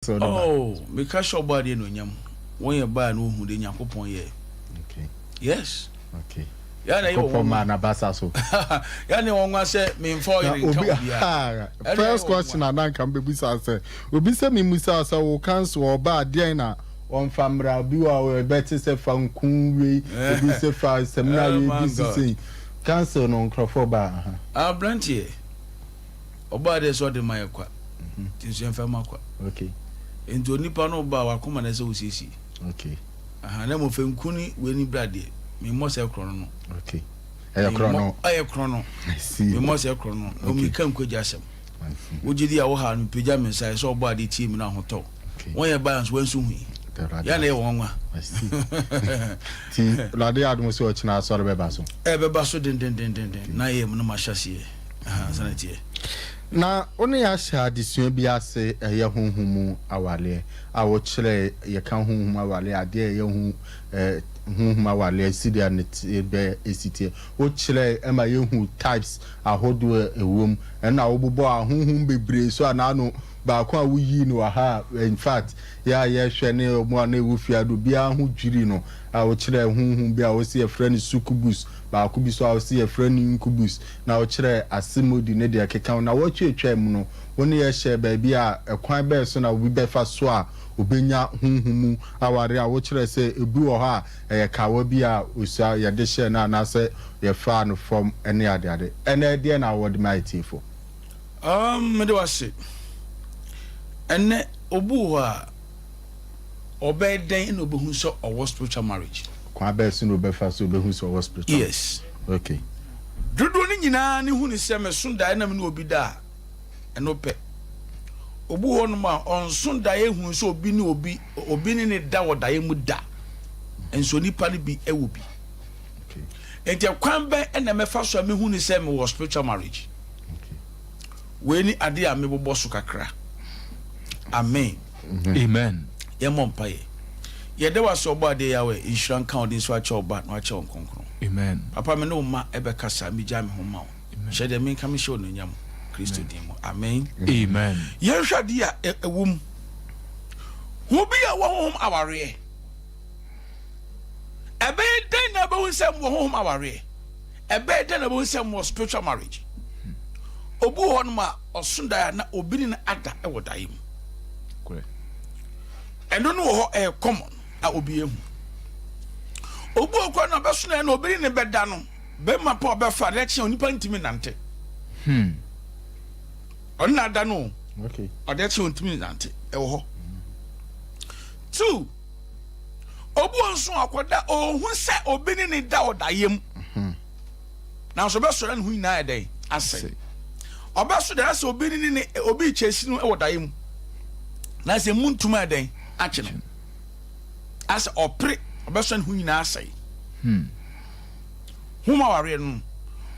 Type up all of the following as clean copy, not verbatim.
council no ba. Oh, meka hyɛ ɔbɔ adeɛ anuonyam. Wɔn yɛ baa na wɔhu deɛ Nyankopɔn yɛ. Okay. Yes. Okay. Yɛ na yɛ Nyankopɔn wɔn maa n'abasa so. Yɛ na wɔn nwa sɛ memfa Na ɔyere nka obi obiara. Ɛna first yɛ wɔn question nwa. a na nka mbɛbusa sɛ obi sɛ memusa sɛ wo council ɔba adeɛn na ɔmfa mmra. Obi wɔ a ɔbɛte sɛ fa nku wei, obi sɛ fa sɛmina Oh wei my bi God. sisei council no nkurɔfoɔ ba aha. Aberanteɛ, ɔbaa deɛ sɛ ɔde ma yɛ kwa. Nti nso yɛmfa ma kwa. Nti onipa no ba a wakoma na ɛsɛ wosiesie. Aha, na mmom fɛ nku ne wei ni bra deɛ, memmɔ sɛ korɔ no no. Okay, ɛyɛ korɔ no. Ɛyɛ korɔ no. I see. Memmɔ sɛ korɔ no. Omika nkwagya asɛm. I see. Wogye di a wo ha no, pagya me nsa sɛ ɔbɔ ade tie mi no ahotɔ. Wɔn yɛ baa nso wɔnso hui. Awurade Yɛ na ɛyɛ wɔn nwa. I see. Ti Awurade adom sɛ ɔkyena asɔre bɛba so. Ɛbɛba so dendendendenden na yɛ mu no ma hyɛ aseɛ. Aha, sana teɛ. Na wo ne yɛahyɛ adesua bi ase, ɛyɛ honhom mu awareɛ a wokyerɛ yɛka honhom awareɛ adeɛ a ɛyɛ ho honhom awareɛ si deɛ ne te bɛ esi teɛ. Wokyerɛ ɛma yɛhu types ahodoɔ a ɛwɔ mu, ɛna wobobɔ ahonhom bebree so a n'ano baako a woyii no wɔ ha a, in fact, yɛ a yɛhwɛ ne ɔmo a na ɛwɔ fie ado biara ho dwiri no a wokyerɛ honhom bi a wɔsi yɛfrɛ no succubus, baako bi so a wɔsi yɛfrɛ no incubus, na wokyerɛ asemodi ne deɛ ɛkeka ho. Na wɔtwetwa mu no, wo ne yɛhyɛ baabi a ɛkwan bɛɛ so na obi bɛfa so a obenya honhom mu aware a wokyerɛ sɛ ebi wɔ hɔ a ɛyɛ kawa bi a osua yɛde hyɛ no anaasɛ yɛfaa no fam ne adeade. Ɛnɛ deɛ na wɔde ma atiefo? Mede wase. Ɛnɛ obi wɔ hɔ a ɔbɛyɛ dɛn na obehu sɛ ɔwɔ spiritual marriage? Kwan bɛɛ so na obɛfa so obehu sɛ ɔwɔ spiritual? Yes. Dodoɔ no nyinaa ne hu ne sɛ meso daeɛ na me ne obi da a, ɛno pɛ. Obi wɔ hɔnom a ɔnso daeɛ hu sɛ obi ne obi ne ne da wɔ daeɛ mu da, nso nipa no bi ɛwɔ bi. Nti ɛkwan bɛn ɛna mɛfa so a mehu ne sɛ mewɔ spiritual marriage? Wei ni adeɛ a mebobɔ so kakra. Amen. Amen. Yɛmmɔ mpaeɛ. Yɛda wo ase, ɔbɔ adeɛ Yahweh, nhyira nka wo din so, akyɛ wo ba na wakyɛ wo nkronkron. Amen. Papa, me ne wo ma ɛbɛkasa, megya me ho ma wo. Hyɛ deɛ menka mehyɛ onuonyam, Kristo din mu, amen. Amen. Yɛnhwɛ adeɛ a ɛwɔ mu. Ho bi a wɔ honhom awareɛ. Ɛbɛyɛ dɛn na ɛbɛhu sɛ mowɔ honhom awareɛ? Ɛbɛyɛ dɛn na ɛbɛhu sɛ mowɔ spiritual marriage? Obi wɔ hɔnom a ɔso daeɛ a na obi ne no ada wɔ daeɛ mu. Ɛno no wɔ hɔ, ɛyɛ common a obi ehu. Obi wɔ kora na ɔbɛso daeɛ na obi ne ne bɛda no, bɛrima pa ɔbɛfa adeɛ kye a onipa ntumi nante. Ɔno na ada no o. Ɔde kye ntumi nante, ɛwɔ hɔ. Two, obi wɔ nso akɔda ohu sɛ obi ne ne da ɔdaeɛ mu. Nanso ɔbɛsɔre ne ho nyinaa yɛ dɛn asɛe. Ɔbɛso deɛ sɛ obi ne ne obi kyɛ si no wɔ daeɛ mu. Na sɛ mu ntoma yɛ dɛn akye no. Asɛ ɔpere ɔbɛsɔ ne ho nyinaa asɛe. Homa awareɛ no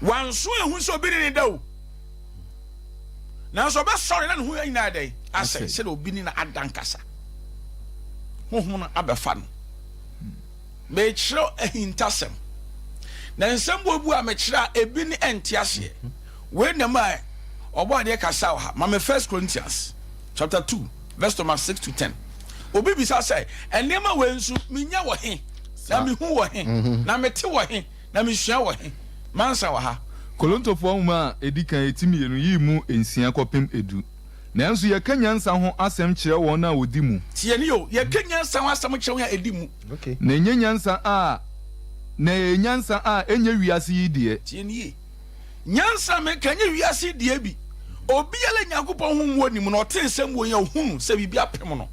wanso ehu sɛ obi ne ne da o. Nanso ɔbɛsɔre na ne ho nyinaa yɛ dɛn asɛe sɛdeɛ obi ne na ada nkasa. Honhom no abɛfa no. Mekyerɛw ahintasɛm. Na nsɛm buobuo a mekyerɛ a ebi ne ɛnte aseɛ. Wei na mu a ɔbɔ adeɛ kasa wɔ ha. Ma me First Corinthians chapter 2 verse number 6 to 10. Obi bisa sɛ, nneɛma wei nso menya wɔ he? Na mehu wɔ he? Na mete wɔ he? Na mesua wɔ he? Mansa wɔ ha. Korintofoɔ nwoma a ɛdi kan eti 2 yi mu 6 kɔpem 10. Nanso yɛka nyansa ho asɛm kyerɛ wɔn a wɔdi mu. Tie ni o, yɛka nyansa ho asɛm kyerɛ wɔn a ɛdi mu. Na ɛnyɛ nyansa a na ɛyɛ nyansa a ɛnyɛ wiase yi deɛ. Tie ni yie. Nyansa meka nyɛ wiase yi deɛ bi. Obiara Nyankopɔn ho mu onim na ɔte nsɛm wɔ yi a ohunu sɛ biribi apem no.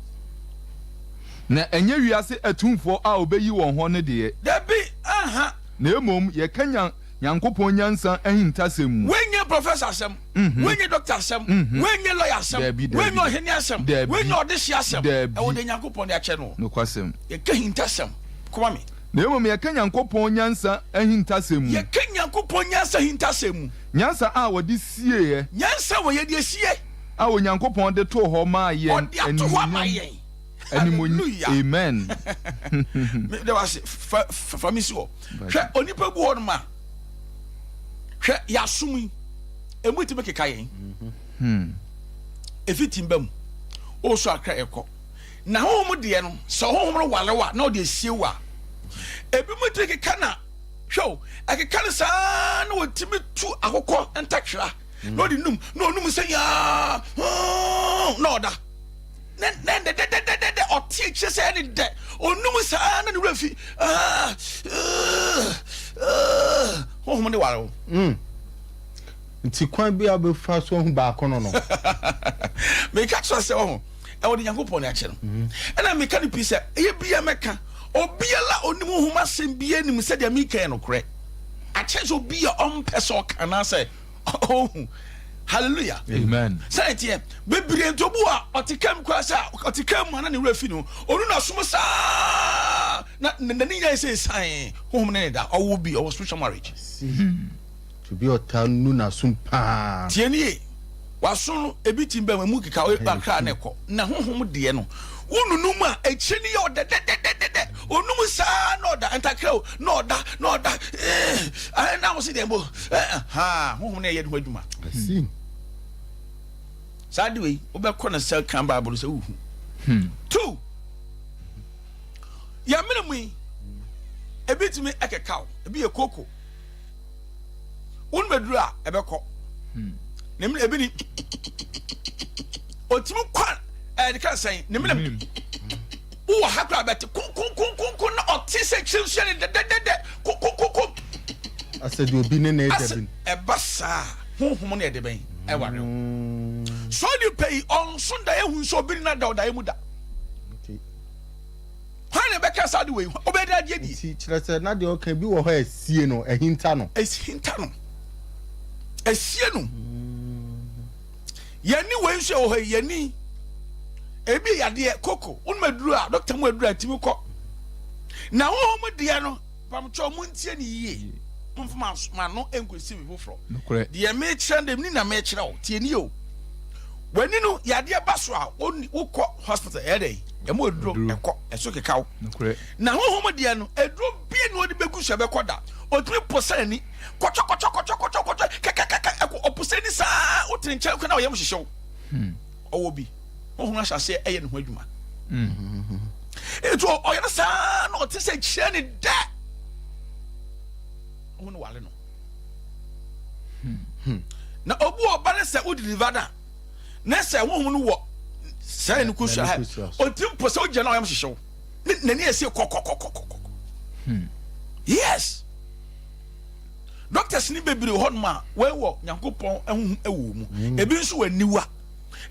Na ɛnyɛ wiase atumfoɔ a wɔbɛyi wɔn hɔ no deɛ. Dabi, aha. Na mmom yɛka nya Nyankopɔn nyansa ahintasɛm mu. Wei nyɛ professor asɛm. Wei nyɛ doctor asɛm. Wei nyɛ lawyer asɛm. Dabi, Wei dabi. nyɛ ɔhene asɛm. Dabi. Wei nyɛ ɔdehye asɛm. Dabi. Ɛwɔ deɛ Nyankopɔn de akyɛ no. Nokwasɛm. Yɛka ahintasɛm. Kɔma me. Na mmom yɛka Nyankopɔn nyansa ahintasɛm mu. Yɛka Nyankopɔn nyansa ahintasɛm mu. Nyansa a wɔde sieeɛ. Nyansa wɔ yɛde asie. A Onyankopɔn de too hɔ maa yɛn Ɔde ato hɔ ama animuonyam. yɛn. Animuony Hallelujah. Amen. Me da wase fa me si hɔ. Hwɛ, onipa bu hɔ nom a, hwɛ yɛasom yi, emu tumi keka yɛn. Efi tim ba mu. Ɔresu akra ɛkɔ. Na honhom deɛ no, sɛ honhom no ware wo a, na ɔde asie wo a, ebinom tumi keka na, hwɛ o, ɛkeka no saa na wɔtumi tu akokɔ ntakra na ɔde num, na ɔnum sɛ yaa, na ɔda. Ne ne dɛdɛdɛdɛdɛ ɔte akyire sɛ ɛne dɛ, ɔnum saa na ne werɛ fi, ah, honhom ne ware wo. Nti kwan bi a wobɛfa so ahu baako no no. Meka kyerɛ sɛ ɔho ɛwɔ de Nyankopɔn ne akyɛ no. Ɛna meka no pii sɛ ɛyɛ bia mɛka obiara onim honhom asɛm bia nim sɛ deɛ meka yɛ nokorɛ. Akyɛ sɛ obi a ɔmpɛ sɛ ɔka anaasɛ ɔhu. Hallelujah. Amen. Sɛ ɛteɛ bebree nti obi a ɔte kam koraa sɛ ɔte kam mu ana ne werɛ fi no ɔnu n'asom saa na n'ani nyinaa sɛ ɛsan honhom ne ne da ɔwɔ bi ɔwɔ spiritual marriage. Obi a ɔtaa nu n'asom paa. Tie nie, w'aso no, ebi tim bɛn emu keka wo kakra na ɛkɔ. Na honhom deɛ no, wonunu mu a, akyire no yɛ ɔdɛ dɛdɛdɛdɛdɛ. Onum saa na ɔda, ntakra o, na ɔda, na ɔda, eh, eh, na wo se deɛ mbo, eh, ha, honhom no ɛyɛ ne ho adwuma. I see. Saa de wei, wobɛkɔ no sɛ kan Bible sɛ wohu. Two, yɛn mene mu yi, ebi tumi ɛkeka wo, ebi yɛ koko. Wonum aduru a ɛbɛkɔ. Ne mene ebi ni otumi kɔ ɛde ka sɛn ne mene wowɔ ha koraa bɛte konkonkonkonko na ɔte sɛ kyerɛ nsuo ne dɛdɛdɛdɛ konkonkonko. Asɛ deɛ obi ne na ɛda bi. Ɛba saa honhom no ɛde bɛn ɛware o. So nipa yi ɔnso da ehu nso obi ne na da ɔdaeɛ mu da. Hwan na ɛbɛka saa ade wei? Ɔbɛyɛ dɛn agye adi? Nti kyerɛ sɛ na deɛ ɔka bi wɔ hɔ a ɛsie no, ɛhinta no. Ɛhinta no. Ɛsie no. Yɛni wei nso ɛwɔ hɔ yi, yɛni. Ebi yɛ yadeɛ, koko, wonom aduru a, dɔkta mu aduru a, ɛtumi kɔ. Na honhom deɛ no, pamkyɛw montie no yie. Momfa m'ano nkosi biribi foforɔ. Nokorɛ. Deɛ mekyerɛ no deɛ, meni na mekyerɛ wo. Tie nie o. W'ani no, yadeɛ ba so a, wokɔ hospital, ɛyɛ dɛn? Ɛmu aduro ɛkɔ, ɛso keka wo. Na honhom deɛ no, aduro bie na ɔde bɛgu so ɛbɛkɔ da. Ɔtumi posa ani, kɔtɔkɔtɔkɔtɔkɔtɔkɔtɔ, kɛkɛkɛkɛ, ɛkɔ, ɔposa ani saa, wote ne nkyɛn kɔ na ɔyam hyehye wo. Ɔwɔ bi, honhom ahyɛ aseɛ ɛyɛ ne ho adwuma. Nti ɔyɛ no saa na ɔte sɛ kyerɛ ne dɛ. Ɔho no wale no. Na obu ɔba no sɛ wo deliver no a, na sɛ honhom no wɔ saa ne kosua ha, ɔtumi mpo sɛ wogyina na ɔyam hyehye wo. Ne n'ani ɛsɛ kɔkɔkɔkɔkɔ. Yes. Doctors ni bebree hɔ nom a wɔwɔ Nyankopɔn honhom ɛwɔ mu. Ebi nso wɔ aniwa.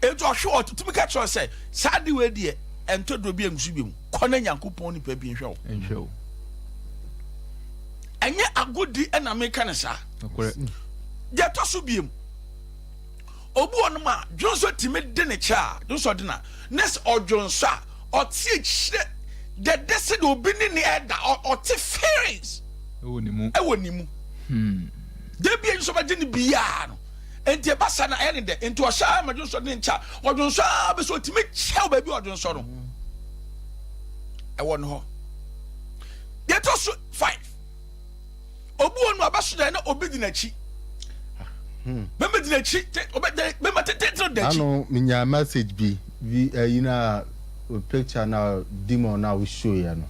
Enti ɔhwɛ ɔtumi ka kyerɛ sɛ saa de wei deɛ ɛntɔ duro bi ngusu bi mu. Kɔ na Nyankopɔn nipa bi nhwɛ wo. Nhwɛ wo. Ɛnyɛ agodi na meka no saa. Deɛ ɛtɔ so biem, obi wɔ nom a dwonsɔ tumi de ne kyɛ a dwonsɔ de na ne sɛ ɔdwonsɔ a ɔte akyire dɛdɛ sɛ deɛ obi ne ne ɛda ɔte feelings ɛwɔ ne mu ɛwɔ ne mu da bi a dwonsɔ bɛgye ne biara no nti ɛba sa na ɛyɛ ne dɛ nti ɔhyɛ ama dwonsɔ de ne nkyɛ a ɔdwonsɔ a bɛ sɛ ɔtumi kyɛw baabi ɔdwonsɔ no ɛwɔ ne hɔ. Deɛ ɛtɔ so five, obi wɔ no abɛso dɛ na obi di n'akyi. Bɛma di n'akyi, bɛma tententen di n'akyi. Ano menya message bi bi ɛyi na picture na demon na wo show yɛ no.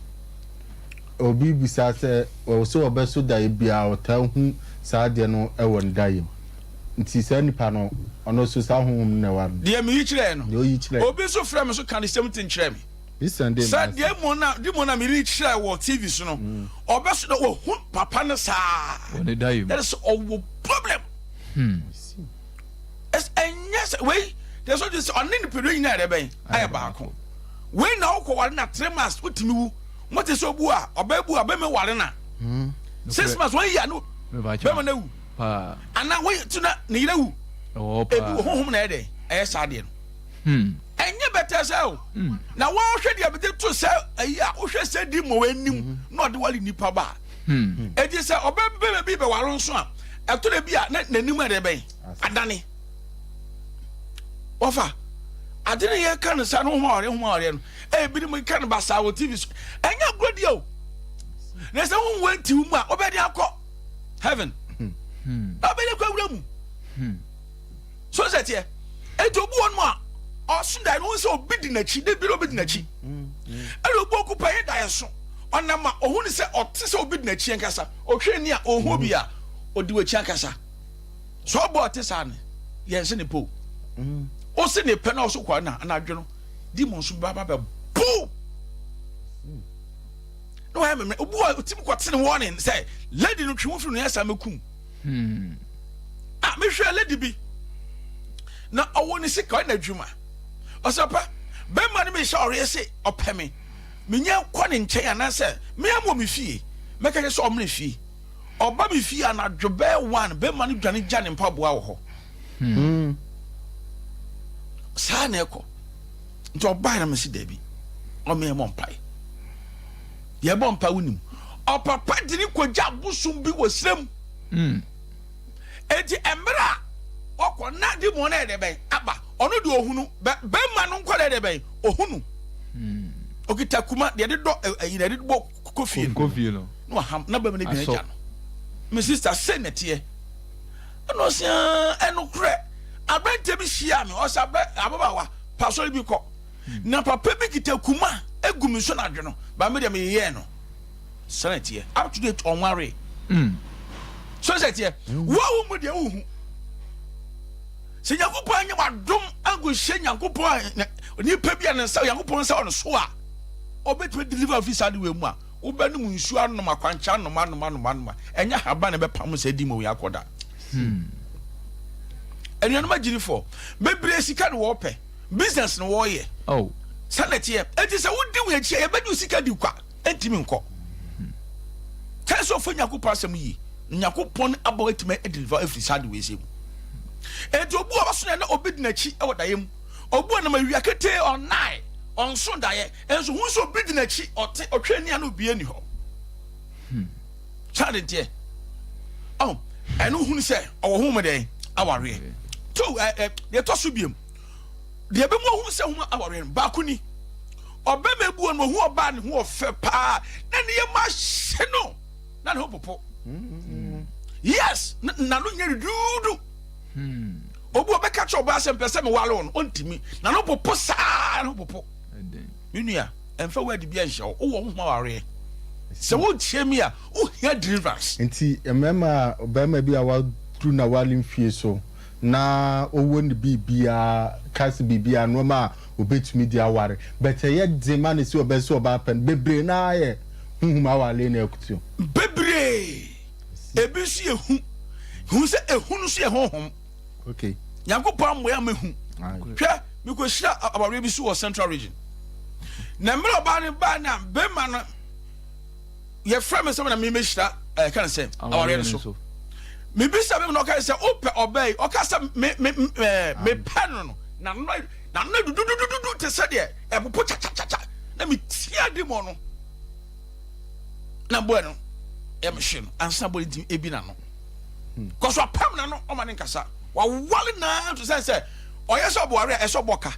Obi bisa sɛ ɔsɛ ɔbɛso daeɛ biara ɔtaa hu saa adeɛ no ɛwɔ ne daeɛ mu. Nti saa nipa no ɔno nso saa honhom no na ɛware no. Deɛ meyi kyerɛɛ no. Deɛ oyi kyerɛɛ. Obi nso frɛ me so ka the same thing kyerɛ me. Sɛ demon a demon a meri kyerɛ wɔ TV so no, ɔbɛso na wahu papa no saa. That is ɔwɔ problem. Ɛnyɛ sɛ wei deɛ so sɛ ɔne nipadua nyinaa yɛ bɛn ayɛ baako. Wei na wokɔ ware na 3 months wotumi wu. Mo te sɛ obu a ɔbaa bu a bɛma ware na 6 months wɔn yi a no bɛma na wu. Ana wɔn ti na ne yere wu. Ebi wɔ honhom na ɛyɛ dɛ ɛyɛ saa deɛ no. Ɛnyɛ bɛtɛ sɛ o. Na wɔhwɛ deɛ bɛde to sɛ ayi a wohwɛ sɛ di mmɔ anim na ɔde wale nipa ba. Eti sɛ ɔbɛ bɛbɛ bi bɛware nso a ɛtɔ da bi a na n'anim ɛde bɛn adane. Wɔfa ade ne yɛ ka no sa no ho awareɛ ho awareɛ no ɛyɛ binom ka no basaa wɔ TV so ɛnyɛ agorɔ deɛ o. Na sɛ wo nwa nti wo mu a wobɛde akɔ heaven. Na wobɛde akɔ awura mu. So sɛ teɛ. Eti obi wɔ no a. Ɔso daeɛ no, wohu sɛ obi di n'akyi, da biara obi di n'akyi. Ɛna obi ɔku pɛ yɛ daeɛ so. Ɔnam a ɔhu ne sɛ ɔte sɛ obi di n'akyi ankasa. Ɔhwɛ ni a ɔhu obi a ɔdi w'akyi ankasa. Sɛ ɔbɔ ɔte saa no, yɛn se ne pɛ o. Ɔse ne pɛ na ɔso kɔ na anadwo no, demon so ba ba bɛ bo. Na wayɛ mɛmɛ, obi wɔ ɔtumi kɔte ne warning sɛ lady no twe wo firi no yɛ saa mɛkum. Hmm. Ah, mehwɛ lady bi na ɔwɔ ne sika ɔyɛ n'adwuma. Ɔsɛ papa, bɛrima no mehyɛ ɔreyɛ se ɔpɛ me. Menya kɔ ne nkyɛn anaasɛ mea wɔ me fie. Mɛka kyerɛ sɛ ɔmmrɛ fie. Ɔba me fie anadwo bɛyɛ one, bɛrima no dwane gya ne mpaboa wɔ hɔ. Hmm. Saa na ɛkɔ. Nti ɔbae na mesi daabi. Ɔmea mɔ mpae. Yɛbɔ mpae wonim. Ɔpapa de ne kɔgya abosom bi wɔ serɛ mu. Enti mmerɛ a ɔkɔ na demon no yɛ dɛ bɛn aba ɔno deɛ ɔhunu bɛrima no nkɔ dɛ bɛn ɔhunu ɔkita kuma deɛ de dɔ ɛyi na de bɔ kofie no na waham na bɛrima no gyina agya no me sister sɛ na ɛteɛ ɛna ɔsɛ ɛnokorɛ aberanteɛ bi hyia me ɔsɛ abɛ ababaawa pasɔre bi kɔ na papa bi kita kuma egu me so na adwene ba me deɛ meyeyɛɛ no Sɛ na ɛteɛ. Up to date ɔnwaree. So sɛ ɛteɛ. Wo a wo mu deɛ wohu. Sɛ Nyankopɔn anyɛ wadom ankɔhyia Nyankopɔn a nipa bi a ne nsa Nyankopɔn nsa wɔ ne so a ɔbɛtumi deliver firi saa de wei mu a wobɛnom nsuo anom akwankyɛ anom anom anom anom a ɛnyɛ haban na ɛbɛpam sɛ di ma wei akɔda. Anuanom agyinifoɔ bebree sika na wɔpɛ business na wɔyɛ. Oh. Sɛ na ɛteɛ. Enti sɛ wodi wɔn akyi a yɛbɛgye wo sika di kwa. Ɛntumi nkɔ. Kyerɛ sɛ ɔfa Nyankopɔn asɛm yie. Na Nyankopɔn abɔ atumi adeliver afiri saa de wei sɛ mu. Enti obi a ɔso na obi di n'akyi wɔ daeɛ mu. Obi a nam awia ketee ɔnnae, ɔnso daeɛ, nso hu sɛ obi di n'akyi, ɔte, ɔhwɛ ani a na obi ani hɔ. Saa de nteɛ. Oh, ɛno hunu sɛ ɔwɔ ho mu dɛn awareɛ. To ɛ ɛ deɛ ɛtɔ so biem. Deɛ ɛbɛmu ɔhu sɛ ho awareɛ no baako ni. Ɔbarima bi wɔ no, ohu ɔbaa ne ho ɔfɛ paa, na ne yam ahye no, na ne ho popo. Yes, n'ano nyɛ duduudu. Obi ɔbɛka kyerɛ ɔbaa sɛ mpɛ sɛ mewale wo no, ɔntumi. N'ano popo saa, ne ho popo. Me nua, ɛmfa word bi nhyɛ wo, wowɔ honhom awareɛ. Sɛ wotie me a, wohia deliverance. Nti mmarima, ɔbarima bi a waduru n'aware mfie so na ɔwɔ ne biribiara, ka sɛ biribiara, nneɛma a Obetumi de aware but ɛyɛ den ma no sɛ ɔbɛsɛ ɔbaa pɛ no. Bebree no ara yɛ honhom aware na ɛkutu. Bebree. Ebi nso yɛ hu. Hu sɛ ehu no nso yɛ honhom. Okay. Nyankopɔn amoa ma ehu. Hwɛ, mekɔhyira awareɛ bi so wɔ Central Region. Na mmerɛ ɔbaa no baa na bɛrima no yɛfrɛ me sɛ na memɛhyira ɛka no sɛ awareɛ no so. Mebisa bɛrima no ɔka sɛ wopɛ ɔbaa yi ɔka sɛ me me mepɛ no no na no N'ano yɛ dududududu te sɛ deɛ ɛpopo kyakyakya na metia demon no na boy no yɛ mehwe no ansa boy no ntumi ebi n'ano hmm. kɔso apam n'ano ɔma ne nkasa wawale naa to sɛ sɛ ɔyɛ sɛ ɔbɔware a ɛsɛ ɔbɔ ka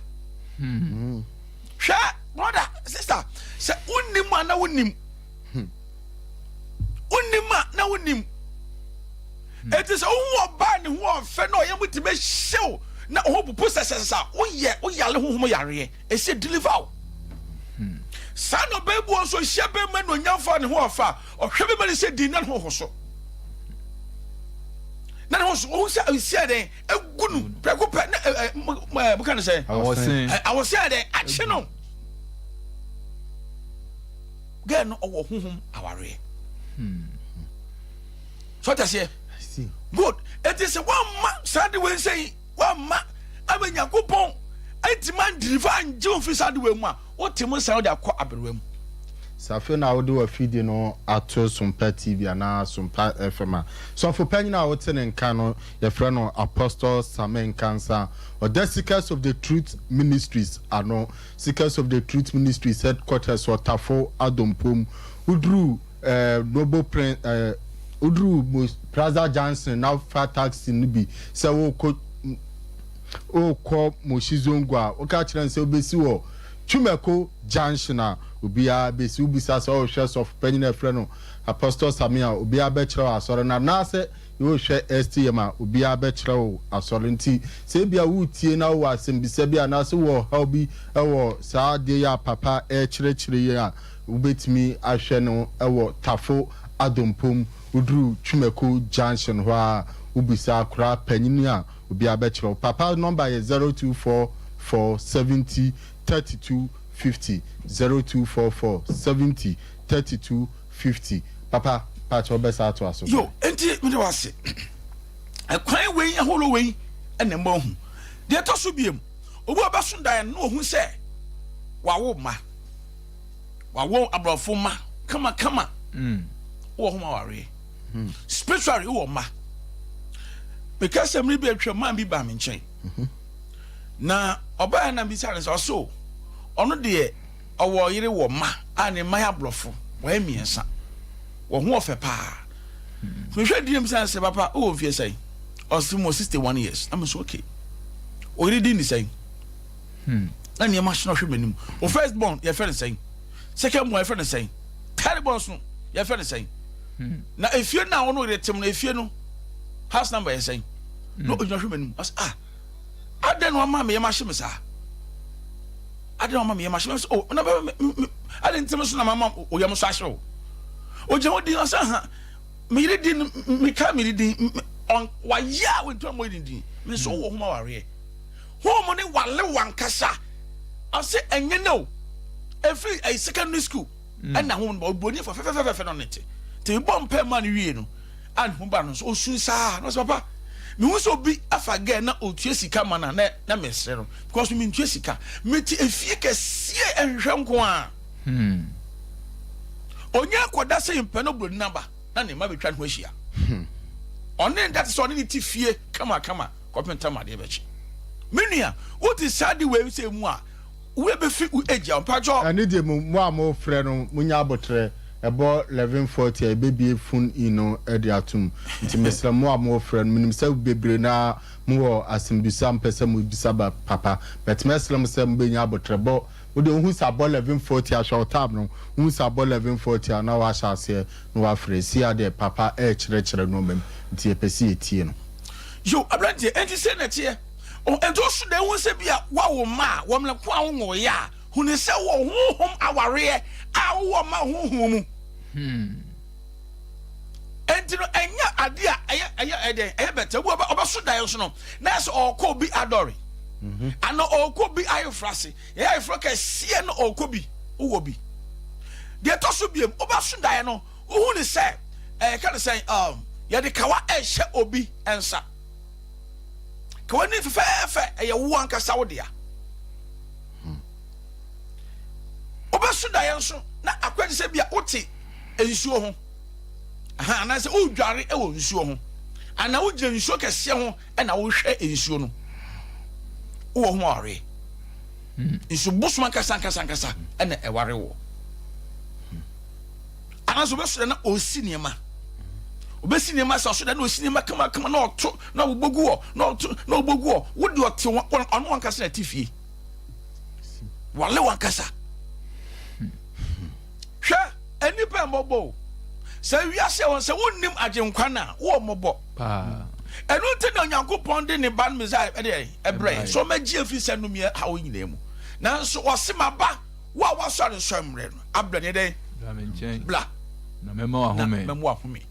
hmm. hwɛ brother sister sɛ wonim a na wonim hmm. wonim a na wonim Enti sɛ wohu ɔbaa ne ho ɔfɛ na ɔyɛ mu tumi hyew na ɔho popo sɛsɛsɛ a, woyɛ woyare honhom yareɛ. Ɛsɛ deliver wo. Saa na ɔbaa bi wɔ nso ɔhyia bɛrima na onyamfo a ne ho ɔfɛ a, ɔhwɛ bɛrima no sɛ din na ne ho ho so. Na ne ho so, ɔhu sɛ nsia dɛn egu no prɛko pɛ na ɛ ɛ mo ka no sɛ awɔsen awɔsen dɛn akye no. Gɛɛ no ɔwɔ honhom awareɛ. So ɔte aseɛ? Good. Eti sɛ wɔmma saa de wei nsɛ yi, wɔmma ama Nyankopɔn antumi andirifa angye wo mfiri saa de wei mu a, wote mu nsa wode akɔ aberewa mu. Sɛ afei na wode w'afidie no ato Sompa TV anaa Sompa FM a, sɔfo panyin a wote ne nka no, yɛfrɛ no Apostle Same Nkansah. Ɔda Seekers of the Truth Ministries ano. Seekers of the Truth Ministries headquarters wɔ Tafo Adompom. Woduru Eh, Noble Prince, eh, woduru Plaza Junction na fa taxi no bi sɛ wokɔ wokɔ Moshi Zongo a, woka kyerɛ no sɛ wobɛsi wɔ Twumako Junction a, obiara bɛsi. Wobisa sɛ ɔrehwɛ sɔfo panyin a ɛfrɛ no Apostle Sami a, obiara bɛkyerɛ wo asɔre no anaasɛ Wohwɛ STM a, obiara bɛkyerɛ wo asɔre. Nti sɛ ebia woretie na wowɔ asɛmbisa bi anaasɛ wowɔ ɔhaw bi wɔ saa adeɛ yi a papa rekyerɛkyerɛ yi a, wobɛtumi ahwɛ no wɔ Tafo Adompom. Woduru Twumako junction hɔ a, wobisa akwadaa panin a, obiara bɛkyerɛ wo. Papa nɔmba yɛ 0244 70 32 50, 0244 70 32 50. Papa, pakyɛ wobɛsa atoa so. Yo, enti mede wo ase. Ɛkwan wei ahorow wei na ɛma ohu. Deɛ ɛtɔ so biem, obi a ɔbɛso daeɛ no na ohu sɛ wawo mma. Wawo aborɔfo mma kamakama. Mm. Wowɔ ho ma wareɛ. Mm. Spiritually wowɔ mma. Meka sɛ mmere bi atwa man bi baa me nkyɛn. Mm-hmm. Na ɔbaa na bisa no sɛ ɔso ɔno deɛ Ɔwɔ ɔyere wɔ mma a ne mma yɛ aborɔfo, wɔyɛ mmiɛnsa. Wɔn ho ɔfɛ paa. Mehwɛ din na mebisa no sɛ, Papa, wowɔ mfeɛ sɛn? Ɔse mewɔ 61 years. Na me nso okay. Ɔyere din ne sɛn? Na nneɛma hye na ɔhwɛ m'anim. O first born yɛfrɛ no sɛn? Second born yɛfrɛ no sɛn? Third born so yɛfrɛ no sɛn? Na efie no a ɔno ɔyere tem no efie no house number yɛ sɛn? Na ɔgyina hwɛ m'anim. Ɔse ah, adɛn na wama me yam ahye me saa? Adɛn na wama me yam ahye me? Ɔse oh, na me me adɛn nti me so na mama wo yam so ahye wo? Ogyina hɔ din ɔse aha, me yere din meka me yere din ɔn wayɛ a wantumi ammɔ yere din. Me nso wowɔ hom awareɛ. Hom ne wale wankasa. Ɔse ɛnyɛ nɛ o, ɛfiri ɛyɛ secondary school ɛna hom no ba oburoni fɛfɛfɛfɛ na ɔne te. Nti mebɔ mpae maa no wie no, a ne ho ba no nso ɔsu saa na ɔsɛ papa mehu sɛ obi afa girl na ɔtua sika ma no a na na mesrɛ no because me mentua sika mete efie kɛseɛ ɛhwehwɛ nko a hmm. ɔnya akɔda sɛ mpɛ no buroni naba na ne mma bɛtwa ne ho ahyia hmm. ɔne ne da te sɛ ɔne ne te fie kamakama kɔpem tam adeɛ bɛkye me nua wote saa de wei sɛ mu a Wo bɛ fi wo age a mpatsɔ. Ɛno deɛ mo mo a mo frɛ no mo nya abotrɛ ɛbɔ 11:40 a yɛbɛbie phone in no de atom nti mesrɛ mo a mo frɛ no menim sɛ bebree no ara mo wɔ asɛmbisa mo pɛ sɛ mo bisa ba papa but mɛsrɛ mo sɛ mo bɛnya abotrɛ bɔ wo deɛ wohu sɛ abɔ 11:40 a hwɛ wo tab no wohu sɛ abɔ 11:40 a na wahyɛ aseɛ na wafrɛ si a deɛ papa ɛrekyerɛkyerɛ nnoɔma mu nti yɛpɛ sɛ yɛtie no. Yo abranteɛ ɛnti sei na ɛteɛ. Enti wo so dɛn hu sɛ bi a woawo mma a wɔn ko a wonwoeɛ a, hunu sɛ wowɔ honhom awareɛ a wowɔ mma honhom mu. Enti no ɛnyɛ adeɛ a ɛyɛ ɛyɛ ɛdɛn ɛyɛ bɛtɛ. Obi ɔbɛ ɔbɛso daeɛ nso no na ɛsɛ ɔrekɔ obi adɔre ana ɔrekɔ obi ayeforo ase. Yɛyɛ ayeforo kɛseɛ no ɔrekɔ bi wowɔ bi. Deɛ ɛtɔ so biem wobɛso daeɛ no wohu ne sɛ ɛyɛ ka ne sɛn um, yɛde kawa ɛrehyɛ obi nsa. Ka w'ani fɛfɛɛfɛ, ɛyɛ wo ankasa wo dea. Wobɛso daeɛ nso na akɔyɛ te sɛ bi a wote nsuo ho anaasɛ wodware wɔ nsuo ho anaa wogyina nsuo kɛseɛ ho ɛna wohwɛ nsuo no wowɔ ho awareɛ nso bosom ankasa ankasa ankasa ɛna ɛware wɔ. Anaasɛ ɔbɛsɔre na ɔresi nneɛma. Ɔbɛsi nneɛma sɛ ɔsɔre na ɔsi nneɛma kamakama na ɔto na ɔbɔ gu hɔ na ɔto na ɔbɔ gu hɔ. Wo deɛ ɔte ɔno ankasa na ɛte fie. Wale wankasa. Hwɛ nnipa mmɔbɔ o. Sɛ wiase wɔn sɛ wonnim agyenkwa no a wowɔ mmɔbɔ. Ɛno nti na Onyankopɔn de ne ba no Mesaia ɛde ɛbrɛ so ɔmɛgye afiri sɛ nnumiɛ haw nyinaa mu. Nanso ɔse maba Wo a woasɔre nsɔre mmerɛ no abrɛ ne dɛn? Bra me nkyɛn. Bra. Na mɛma wahome. Na mɛma wahome.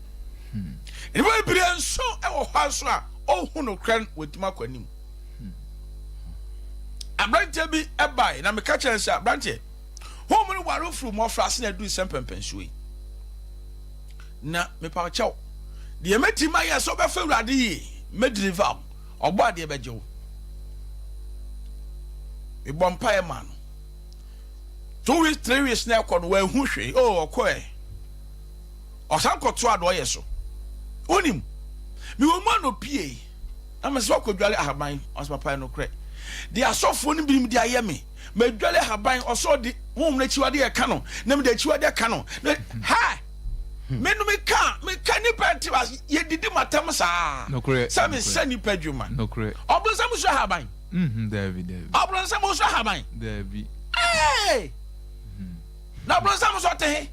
Hmm. Nnipa bebree nso wɔ hɔ nso a ɔhu nokorɛ no wɔntumi akɔ anim. Hmm. Aberanteɛ bi bae na meka kyerɛ sɛ aberanteɛ honhom no ware firi mmɔfra ase na aduru sɛ mpɛmpɛnsoɔ yi. Na mepa kyɛw deɛ mɛtumi ayɛ sɛ wobɛfa Awurade yie mɛdeliver wo ɔbɔ adeɛ bɛgye wo. Mebɔ mpaeɛ maa no. 2 weeks, 3 weeks na ɛkɔ no wanhu hwee. Oh, ɔkɔɛ ɔsan kɔto ado ɔyɛ so. Wonim mewɔ mu anɔpie na mesɛ wakɔdwale ahaban. Ɔsɛ papa nokorɛ deɛ asɔfoɔ no binom de ayɛ me, madwale ahaban. Ɔsɛ ɔde honhom no akyiwadeɛ ɛka no na mede akyiwadeɛ ka no na ha me no meka meka nipa nti yɛdidi matam saa sɛ mesɛ nipa adwuma. Ɔbonsam so ahaban. Daabi, daabi. Ɔbronsam nso ahaban. Daabi. Ee! Na ɔbronsam nso ɔte he?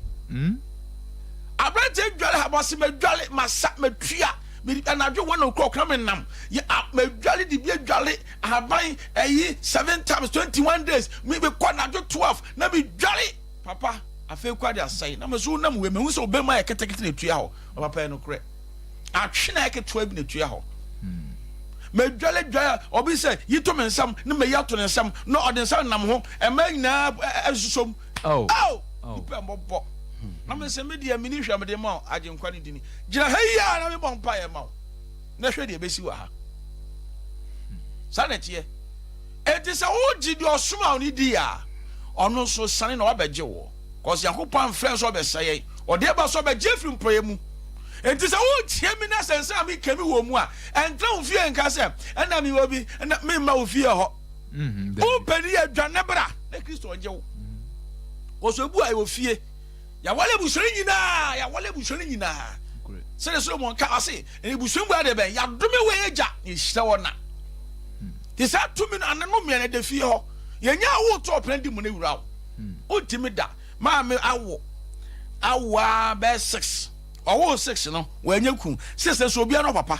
Aberanteɛ dwale haban ɔse madwale, masa, matua, Me anadwo 1 o'clock na menam yɛ a madwale de bi adwale ahaban ɛyi seven times 21 days. Me mekɔ anadwo 12 na medwale. Papa, afei kɔ ade asɛe na me so wonam wei mehu sɛ wobɛma yɛ ketekete na ɛtua hɔ. Ɔpapa, yɛ nokorɛ, atwe na yɛ ketewa bi na ɛtua hɔ. Madwale dwale a ɔbi sɛ yi to me nsam na mayi ato ne nsam na ɔde nsa nam ho ɛma nyinaa ɛsosom. Oh. Oh. Oh. Nipa mmɔbɔ na me sɛ me deɛ meni hwɛ mede ma wo Agyenkwa no dini gyina ha yi a na mebɔ mpaeɛ ma wo na hwɛ deɛ ɛbɛsi wɔ ha. Saa na ɛteɛ. Enti sɛ wogye deɛ ɔsoma wo no di a, ɔno nso sane na wabɛgye woɔ, cause Nyankopɔn amfrɛ sɛ ɔbɛsɛe yɛn, ɔde aba sɛ ɔbɛgye afiri mporɔeɛ mu. Enti sɛ wotie me na sɛ nsɛm a meka mi wɔ mu a, ɛntena wo fie nka sɛ ɛna mewɔ bi ɛna memma wo fie hɔ. Wopɛ ne yɛ dwane bra na Kristo ɔgye wo. Kɔsɔ ebu a ɛwɔ fie, yɛawale abusua no nyinaa, yɛawale abusua no nyinaa. Sɛdeɛ Solomon ka ɔse, abusua mu adeɛ bɛn yɛadome wɔ agya na yɛhyira wɔ na. Te saa tumi no anano mmiɛnɛ da fie hɔ. Yɛnya awo to ɔpena di mu no wura wo. Wontumi da. Maame awo awo a bɛyɛ six. Ɔwoo six no wɔanya kun. Six nso obiara no papa.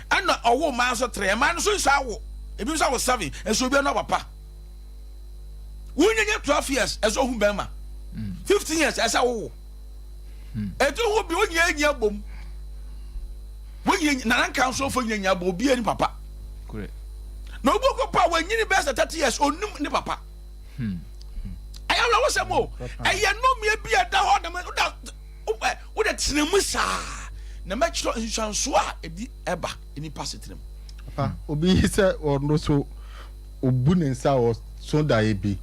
Ɛna ɔwoo mmaa nso three. Mmaa no nso nso awo. Ebi nso awo seven. Nso obiara no papa. Wonyanya 12 years ɛsɛ ohun bɛrima. 15 years ɛsɛ wowo. Etu ho bi wonyina nyina bom. Wonyina nana nka nso fo nyina nyina bom obiara ni papa. Na obi kɔ pa wanyini bɛyɛ sɛ 30 years, onim ne papa. Ɛyɛ awerɛhosɛm o. Ɛyɛ nnɔmea bi a ɛda hɔ na woda wode tena mu saa na mɛkyerɛ nsuansoɔ a ɛdi ɛba nipa setena mu. Papa, obi sɛ ɔno so obu ne nsa a ɔso daeɛ bi,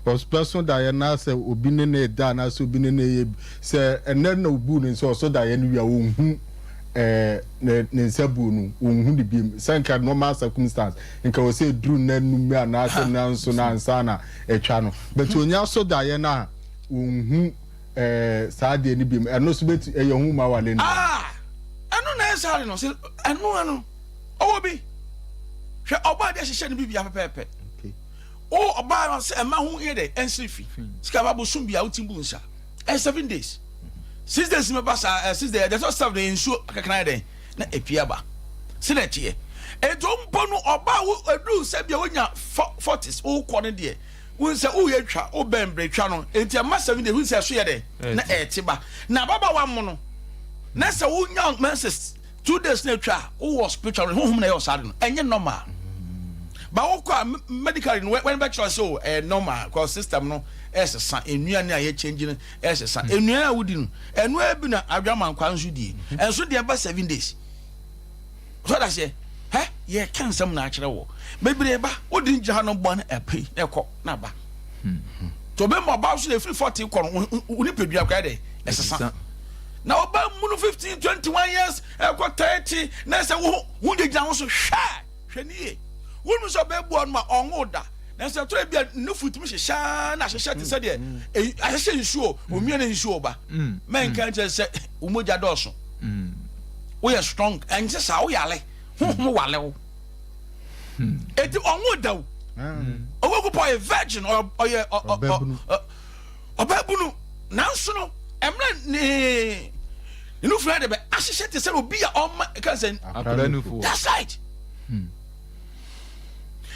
ɔbɛso daeɛ na sɛ obi ne ne da anaasɛ obi ne ne yɛ sɛ ɛnɛ na obu ne nsa ɔso daeɛ no wie a, ɔnhu ne nsa buo no, ɔnhu ne biem sɛ nka normal circumstance nka wɔ sɛ eduru nna num anaasɛ nna nso na ansa na atwa no, but onya so daeɛ no a, ɔnhu saa adeɛ no biem. Ɛno nso bɛti ɛyɛ ho ma wale no. Ah, ɛno na ɛsɛ ade no sɛ ɛno ano ɔwɔ bi hwɛ ɔbaa de ahyehyɛ no bibia pɛpɛɛpɛ. O ɔbaa no sɛ ɛma ho yɛ dɛ ɛnsere fi sika ba bosom bia wotim bu nsa ɛ 7 days, 6 days mɛba saa ɛ 6 days ɛdɛ sɛ seven yɛ nsuo kakra yɛ dɛ na epie aba sɛ na ɛteɛ. Etu mpo no ɔbaa wo edu sɛ bia wonya 40s wokɔ no deɛ wo sɛ woyɛ twa wobɛn bere twa no, enti ɛma 7 days wo sɛ ɛso yɛ dɛ na ɛte ba na ababaawa mo no na sɛ wonya menses 2 days na atwa a, wowɔ spiritual honhom na ɛyɛ ɔsaa de no ɛnyɛ normal ba wokɔ a medically no wɔn bɛkyerɛ sɛ o ɛyɛ normal because system no ɛsesa, nnuane a yɛ change no ɛsesa, nnuane a wodi no ɛno ebi na adwamankwa nso die ɛnso deɛ ɛba 7 days so da seɛ hɛ yɛka nsɛm na akyerɛ wɔ bebree ba wodi ngyina ha no bɔ no ɛpɛ na ɛkɔ na ba to bɛ mu ɔba nso na efiri 40 kɔ no wo nipadua kora dɛ ɛsesa na ɔba mu no 15, 21 years ɛkɔ 30 na ɛsɛ wo wo gyinagyina ho so. Hwɛ, hwɛ nie, wonu sɛ ɔbɛbu ɔno ma ɔnwo da na sɛ tɔrɔ bi a nufu tumi hyehyɛ na ahyehyɛ te sɛ deɛ ahyehyɛ nsuo omia ne nsuo ba. Mɛnka nkyɛn sɛ wo mogya dɔɔso, woyɛ strong, ɛnkyɛ saa woyale honhom wale wo eti ɔnwo da o. Ɔwɔ kupa ɔyɛ virgin, ɔyɛ ɔbɛbunu, nanso no ɛmɛ ne nufu yɛ de bɛ ahyehyɛ te sɛ obi a ɔma ɛka sɛ akwadaa nufu. That's right.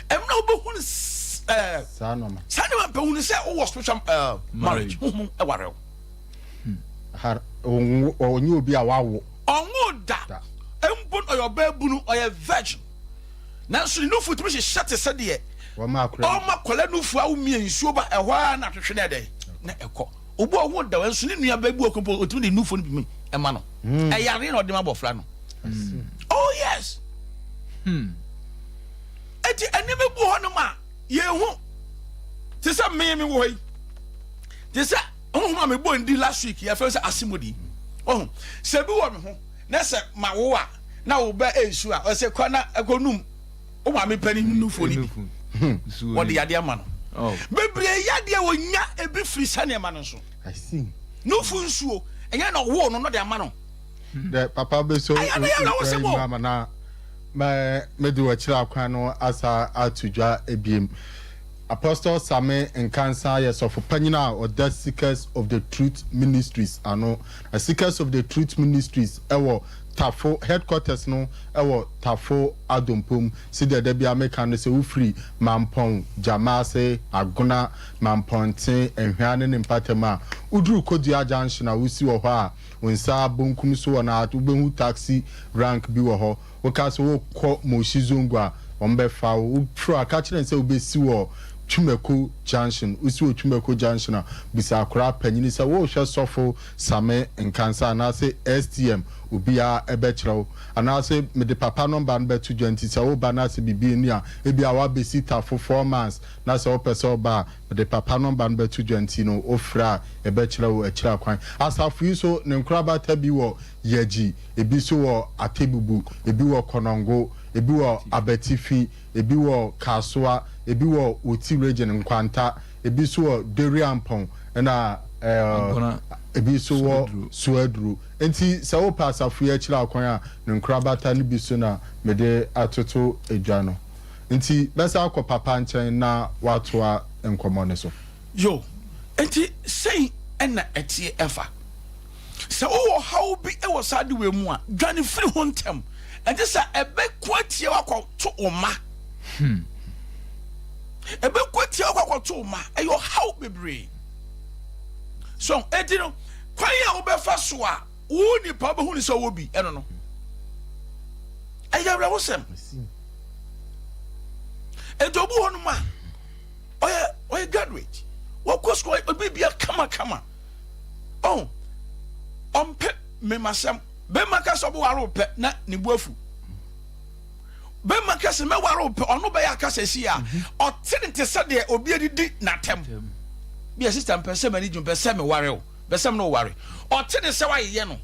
Ɛmɛ wobɛhu no saa nɔɔma saa nneɛma mpɛ hu no sɛ wowɔ spiritual marriage, honhom ɛware wo. Ha ɔnyɛ obi a wawo. Ɔnwo da mpo no, ɔyɛ ɔbaa ɔyɛ virgin, nanso ne nufu tumi hyehyɛ te sɛ deɛ wɔma akora. Ɔma kɔla nufu a womia nsuo ba ɛhɔ a na atwetwe no ɛdɛn na ɛkɔ. Obi a ɔho da nso ne nua bɛbu ɔkɔ mpo ɔtumi de nufu no bi mu ɛma no, ɛyare na ɔde ma abɔfra no. Oh yes. Eti nneɛma bu hɔ nom a yɛn te sɛ mmea mi wɔ hɔ yi te sɛ honhom a mebɔ ndi last week yɛfrɛ sɛ asemodi ɔho sɛ bi wɔ me ho na sɛ ma wo a na wo bɛ nsu a ɔsɛ kɔ na ɛkɔ num wo maame panin nufuo no bi, wɔde yadeɛ ama no. Bebree yadeɛ wɔnya ebi firi sa nneɛma no nso nufu nsuo ɛnyɛ na ɔwoo no no de ama no. Dɛ papa bɛ so Ayɛ no yɛ na wo sɛ mo. Ama na mɛ mede wɔkyerɛ akwan no asa ato dwa ebiem. Apostle Same Nkansa yɛ sɔfo panyin a ɔda Seekers of the Truth Ministries ano, na Seekers of the Truth Ministries ɛwɔ Tafo headquarters no wɔ Tafo Adompom. Sɛdeɛ da biara meka no, sɛ wofiri Mampɔn, Gyamaase, Agona, Mampɔnten, Anhwea ne ne mpatamu a, woduru Kodua junction a wosi wɔ hɔ a, wo nsa bonkum so wɔ no a, wobɛhu taxi rank bi wɔ hɔ. Woka sɛ wokɔ Moshi Zongo a, wɔbɛfa wo. Wofiri hɔ a, ka kyerɛ no sɛ wobɛsi wɔ Twumako junction. Wosi wɔ Twumako junction a, bisa akwadaa panyini sɛ worehwɛ Sɔfo Same Nkansah anaasɛ STM, obiara bɛkyerɛ wo. Anaasɛ mede papa nɔmba no bɛto dwa nti sɛ woba na sɛ biribi nni a, ebia woabɛsi Tafo 4 months na sɛ wopɛ sɛ woba a, mede papa nɔmba no bɛto dwa nti no wofrɛ a yɛbɛkyerɛ wo akyiri akwan. Asafo yi nso ne nkorabata bi wɔ Yagyi, ebi nso wɔ Atebubu, ebi wɔ Kɔnɔngo, ebi wɔ Abatifi, ebi wɔ Kasoa, ebi wɔ Oti Region, Nkwanta, ebi nso wɔ Deriampɔn ɛna Agona, ebi nso wɔ Suaduro. Suaduro. Nti sɛ wopɛ asafo yi akyiri akwan a, ne nkorabata no bi so na mede atoto dwa no. Nti bɛsa akɔ papa nkyɛn na watoa nkɔmmɔ no so. Yo, nti sɛn ɛna ɛteɛ ɛfa? Sɛ wowɔ haw bi wɔ saa de wei mu a, dwane firi ho ntɛm. Ɛnte sɛ ɛbɛko atia wakɔto wo mma. Ɛbɛko atia wakɔto wo mma. Ɛyɛ ɔhaw bebree. So, enti no, kwan a wobɛfa so a wo nipa wobɛhu ne sɛ ɔwɔ bi ɛno no, ɛyɛ awerɛhosɛm. Enti obi wɔ hɔnom a ɔyɛ graduate, wɔkɔ sukuu, obi bia kamakama. Oh, ɔmpɛ mmemasɛm. Bɛrima ka sɛ ɔbɛware wo pɛ na ne bu afu. Bɛrima ka sɛ mɛware wo pɛ, ɔno bɛyɛ akasa si a ɔte ne te sɛ deɛ obi adidi n'atɛm. Bi a sister mpɛ sɛ m'ani gye, mpɛ sɛ meware wo, mpɛ sɛ me ne wo ware. Ɔte ne sɛ wayeyɛ no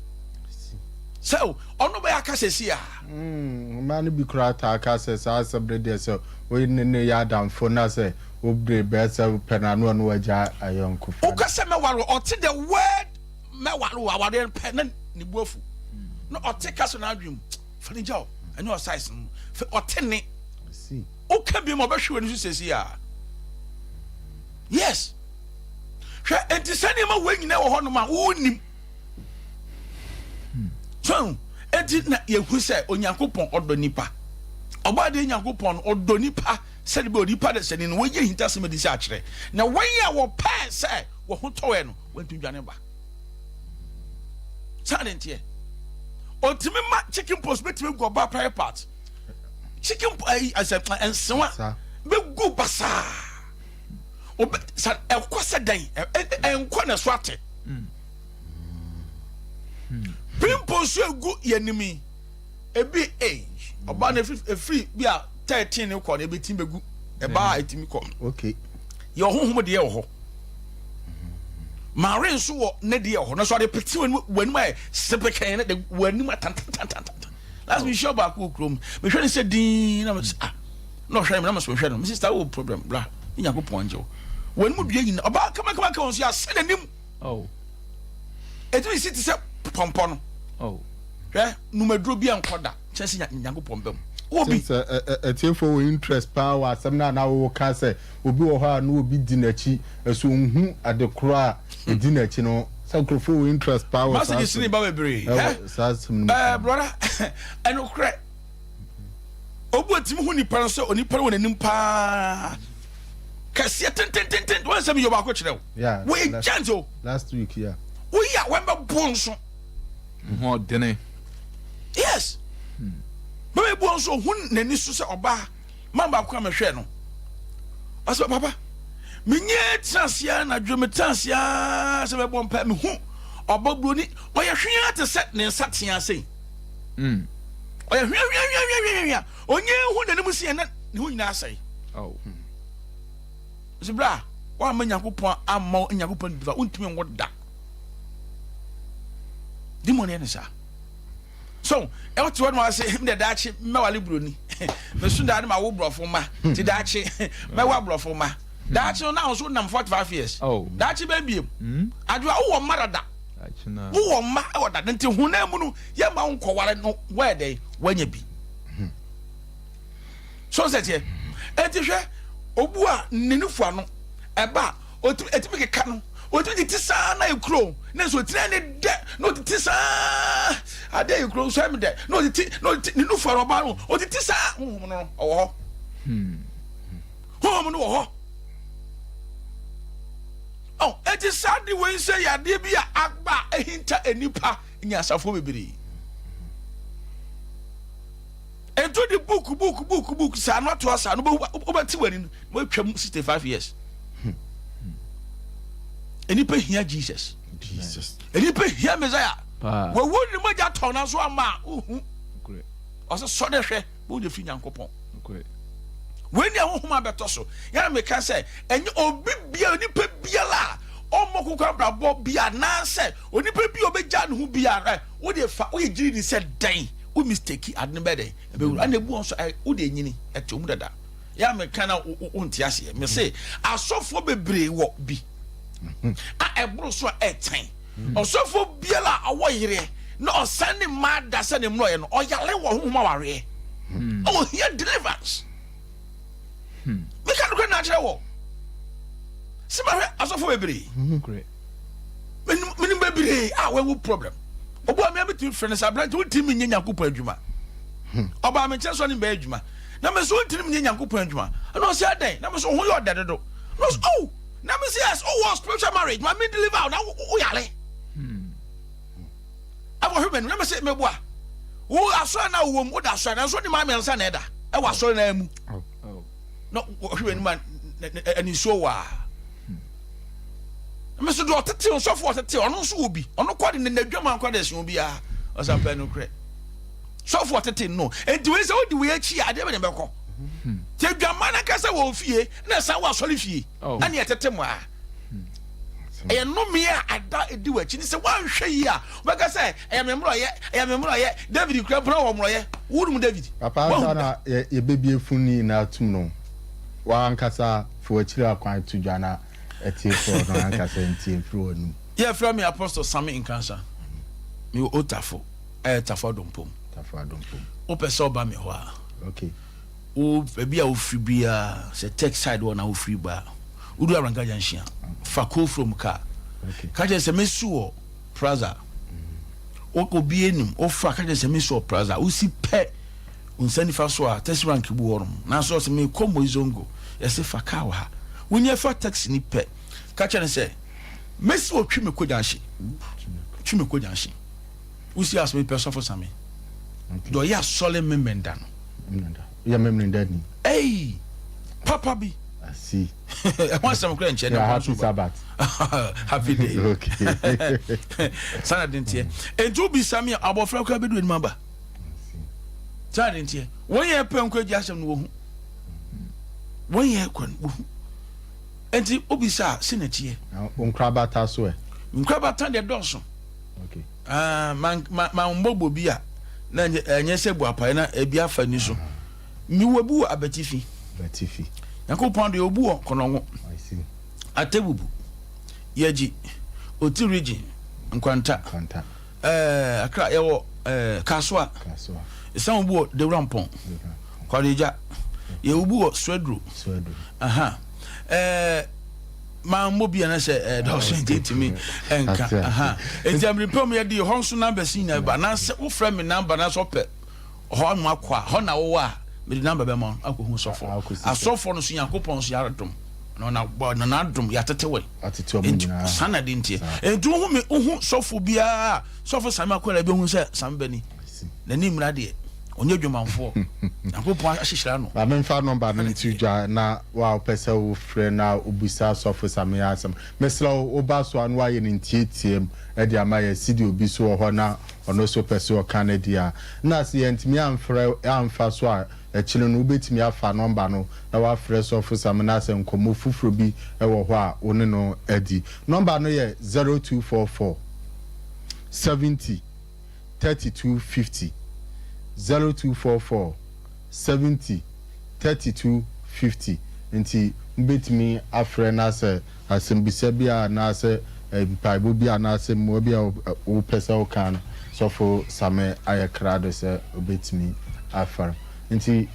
sɛ o, ɔno bɛyɛ akasa si a. Mmaa no bi koraa taa ka sɛ saa asɛm no deɛ sɛ wo ne no yɛ adamfo na sɛ wobere bɛyɛ sɛ wopɛ no a na ɔne wo agya ayɔnkofa. Woka sɛ mɛware wo, ɔte the word mɛware wo, awareɛ no pɛ na ne bu afu. Na ɔte ka sɛ n'adwene mu, fa ne gya o, ɛnyɛ ɔsize no. Fa ɔte ne. Woka bi ma ɔbɛhwe w'ani so sɛsi a. Yes. Hwɛ, enti sɛ nneɛma wei nyinaa wɔ hɔnom a wonnim. So, enti na yɛhu sɛ Onyankopɔn ɔdɔ nipa. Ɔbɔadeɛ Nyankopɔn no ɔdɔ nipa sɛde bɛ onipa de sɛne no wɔyɛ ahintasɛm adi sɛ akyerɛ. Na wɔn a wɔpɛɛ sɛ wɔn ho tɔwɛ no, wɔntumi dwane ba. Saa ne nteɛ. Ɔtumi ma chicken pox bɛtumi gu ɔbaa private part. Chicken ayi asɛ nsewa bɛgu basaa. Obe sa ɛkɔ sɛ dɛn ɛnkɔ na so ate. Pimple nso egu yɛn anim yi. Ebi age ɔbaa no efiri efiri bi a 13 kɔ no ebi ti bɛgu ɛbaa a etimi kɔ. Okay. Yɛ ɔhohom deɛ wɔ hɔ. Maare nso wɔ ne deɛ wɔ hɔ. Na so ɔde pete wɔn anim ayɛ sepekɛn ne de wɔn anim atantantantantan. Last mi hyia ɔbaako wɔ kurom. Mehwɛ ne sɛ dinn na mɛ ah na ɔhwɛ me na mɛ so mehwɛ no. Me sister wɔ problem bra. Ne Nyankopɔn angye wo. Wɔn anim dua nyina ɔbaa kama kama kama nso yɛ asɛ n'anim. Oh. Ɛtumi si te sɛ pɔmpɔ no. Oh. Hwɛ numaduro bi ankɔ da kyɛn sɛ Nyankopɔn bɛ mu. Wɔ bi. Sɛ atiefo wɔ interest paa wɔ asɛm no a na woka sɛ obi wɔ hɔ a na obi di n'akyi ɛso nhu ade korɔ a ɛdi n'akyi no sɛ nkurɔfoɔ wɔ interest paa wɔ saa Messages ne ba bebree. ɛwɔ saa asɛm no mu. Ɛɛ brɔda ɛnokorɛ obi otumi hu nipa no sɛ onipa no wɔ n'anim paa kɛseɛ tentententen wɔn nsɛm yɛ ɔbaako kyerɛ wo wɔyɛ giant o last week yeah woyi a wɔn bɛ bo nso ho ɔdene yes bɛbɛ bu nso ohun n'ani so sɛ ɔbaa man baako a mehwɛ no ɔsɛ papa menye tena ase ara na dwe metena ase ara sɛ mɛbɔ mpa mehu ɔbɔ buroni ɔyɛ hwea te sɛ ne nsa tea ase ɔyɛ hwea hwea hwea hwea hwea hwea onye hu n'anim si ɛna ne ho nyinaa asɛe nso bra a wamma Nyankopɔn amma Nyankopɔn diva wontumi nwo da demon yɛ ne saa so ɛwɔ te hɔ nom ase mede daakye mɛwale buroni meso daa ne ma wo borɔfo ma ti daakye mɛwa borɔfo ma daakye no na wo so nam 45 years daakye bɛn biem adwoa wowɔ mma dada wowɔ mma ɛwɔ dada nti honam mu no yɛma wo nkɔware no wɔyɛ dɛn woanya bi so sɛ teɛ enti hwɛ obu a ne nufu ano ɛba a ɛtumi keka no. Ɔtumi tete saa na ekuro ne nso tena ne dɛ na ɔtete saa adeɛ ekuro nso ɛmi dɛ na ɔtete na ɔtete ne nufu ɔbaa no ɔtete saa honhom no ɔwɔ hɔ honhom no wɔ hɔ ɔ eti saa de wei sɛ yadeɛ bi a agba ehinta nipa nyansafoɔ bebree. Nti wode book book book book saa no atoa saa no wobɛte w'ani no na watwam 65 years. Nnipa hia Jesus. Nnipa hia Messiah. Wawu ne mogya tɔn na so ama a wohu. Ɔsɛ sɔ ne hwɛ wogye firi Nyankopɔn. Wei ne ahohom abɛtɔ so. Yɛn meka sɛ ɛnyɛ obi biara nipa biara a ɔmmɔ koko abrabɔ bi anaasɛ onipa bi a ɔbɛgya ne ho biara wode fa woyɛ gyiri ni sɛ dɛn wo mistake ade no bɛyɛ dɛn ɛbɛwura ɛna ebu wɔn so ɛ wo deɛ nyini ɛte wɔn dada yɛ a meka na wo nte aseɛ me se asɔfoɔ bebree wɔ bi a ɛboro so a ɛtɛn ɔsɔfoɔ biara a ɔwɔ yereɛ na ɔsan ne mmaa da sɛ ne mmerɛyɛ no ɔyare wɔ honhom awareɛ ɔhia deliverance. Meka nokorɛ na akyerɛ wɔ sɛ mahwɛ asɔfo bebree menim bebree a wɔawu problem obu a mea metumi frɛ no sɛ aberante wontumi nyɛ Nyankopɔn adwuma ɔbaa me nkyɛn sɛ ɔne mbɛyɛ adwuma na me so wontumi nyɛ Nyankopɔn adwuma ɛna ɔsɛ adɛn na me so ho yɛ ɔdɛ dodo na ɔsɛ oh na me sɛ yes oh wɔ spiritual marriage ma me deliver na woyare Ɛwɔ hwɛ m'anim na mese meboa wo asɔre na wowɔ mu woda asɔre nanso ne maa mmiɛnsa na ɛda ɛwɔ asɔre na mu na wɔhwɛ m'anim a ɛne nsuo wɔ a mese deɛ ɔtete nsɔfo ɔtete ɔno nso wɔ bi ɔno kɔ de ne n'adwama nkɔ de ɛsen obiara ɔsan pɛ no korɛ sɔfo ɔtete no nti wei sɛ wodi wei akyi a adeɛ bɛ ne bɛkɔ te adwama no ankasa wɔ fie na ɛsan wɔ asɔre fie ɛne ɛtete mu a Ɛyɛ nnome a ada edi w'akyi ne sɛ woanhwɛ yie a wobɛka sɛ ɛyɛ me mmorɔyɛ, ɛyɛ me mmorɔyɛ. David kura mpena wɔ mmorɔyɛ. Wonim David? Papa Woahu ansa da? na yɛbɛbue funu no nyinaa atom no, w'ankasa fa w'akyiri akwan to dwa na atiefoɔ no ankasa ntie mfiri w'anom. Yɛfrɛ me Apostle Sammy Nkansah. Mewɔ Otafo, ɛyɛ Tafo Adompom. Tafo Adompom. Wopɛ sɛ woba me hɔ a. Okay. Wo baabi a wofiri biara, sɛ Tech side hɔ na wofiri ba a, wodu Abranka Junction a, fa Kofrom car. Ka kyerɛ sɛ mesi wɔ Praza. Wo obi anim, wofa ka kyerɛ sɛ mesi wɔ Praza. Wosi pɛ wo nsa nifa so a, taxi rank bu hɔ nom. Nanso ɔsɛ mekɔ Moizongo, yɛse fa car wɔ ha. Wonyɛ fa taxi ni pɛ, ka kyerɛ no sɛ mesi wɔ Twimeko Junction. Twimeko Junction. Wosi ase mepɛ sɔfo Same. Deɛ ɔyɛ asɔre memenda no. Yɛ memenda ni. Ei! Papa bi. I see. Ɛho asɛm kora nkyɛ na happy Sabbath. Happy day. Okay. Sana de nteɛ. Enti wobisa me a abɔfra kora bɛdu anim aba. Sana de nteɛ. Wɔn yɛ pɛ nkɔ agya asɛm no wɔhu. Wɔn yɛ kɔ no wɔhu. Enti wobisa a se na teɛ. Nkorabata so ɛ? Nkorabata deɛ dɔɔso. Ah, man man man mbɔbɔ bi a na ɛnyɛ ɛnyɛ sɛ buapae na ebi afa ni so. Mewɔ bi wɔ abatifi. Abatifi. Nyankopɔn deɛ obu wɔ kɔnɔngo. I see. Atebubu, Yɛgyi, Oti region, Nkwanta. Nkwanta. Ɛɛ Accra yɛwɔ ɛɛ Kasoa. Kasoa. Esan obu wɔ Dewurampɔn. Kwadeja. Yɛwɔ bi wɔ Swedru. Swedru. Aha. Ɛɛ. mammɔ bi ana sɛ ɛdɔɔso nti ntumi nka nti amiripɛ mu yɛde hɔ nso namba si nyinaa ba anaasɛ wofrɛ me namba na sɛ ɔpɛ hɔ no akɔ a hɔ na wowɔ a mede namba bɛma wo akɔhu sɔfo asɔfo no so Nyankopɔn so yɛadom na na n'adom yɛatete wɔ nti saa na de nteɛ nti wohu me wohu sɔfo biara sɔfo same akɔla bi hu sɛ same bɛni n'ani mmra deɛ ɔnyɛ dwamanfoɔ Nyankopɔn ahyehyira no. Ma memfa nɔmba no nto dwa na wo a wopɛ sɛ wofrɛ na wobisa Sɔfo Samia asɛm. Mesrɛ wo, woba so a na woayɛ no ntiatiam de ama yɛn sɛdeɛ obi nso wɔ hɔ na ɔno nso pɛ sɛ ɔka ne deɛ a. Na sɛ yɛantumi amfrɛ amfa so a, akyire no wobɛtumi afa nɔmba no na woafrɛ Sɔfo Samia na sɛ nkɔmmɔ foforɔ bi wɔ hɔ a wo ne no adi. Nɔmba no yɛ 0244 70 32 50 0244 70 32 50 nti mobɛtumi afrɛ na sɛ asɛmbisa bi a anaasɛ mpaebɔ bi anaasɛ mmoa bi a wopɛ sɛ woka no sɔfo Same ayɛ krado sɛ obɛtumi afrɛ nti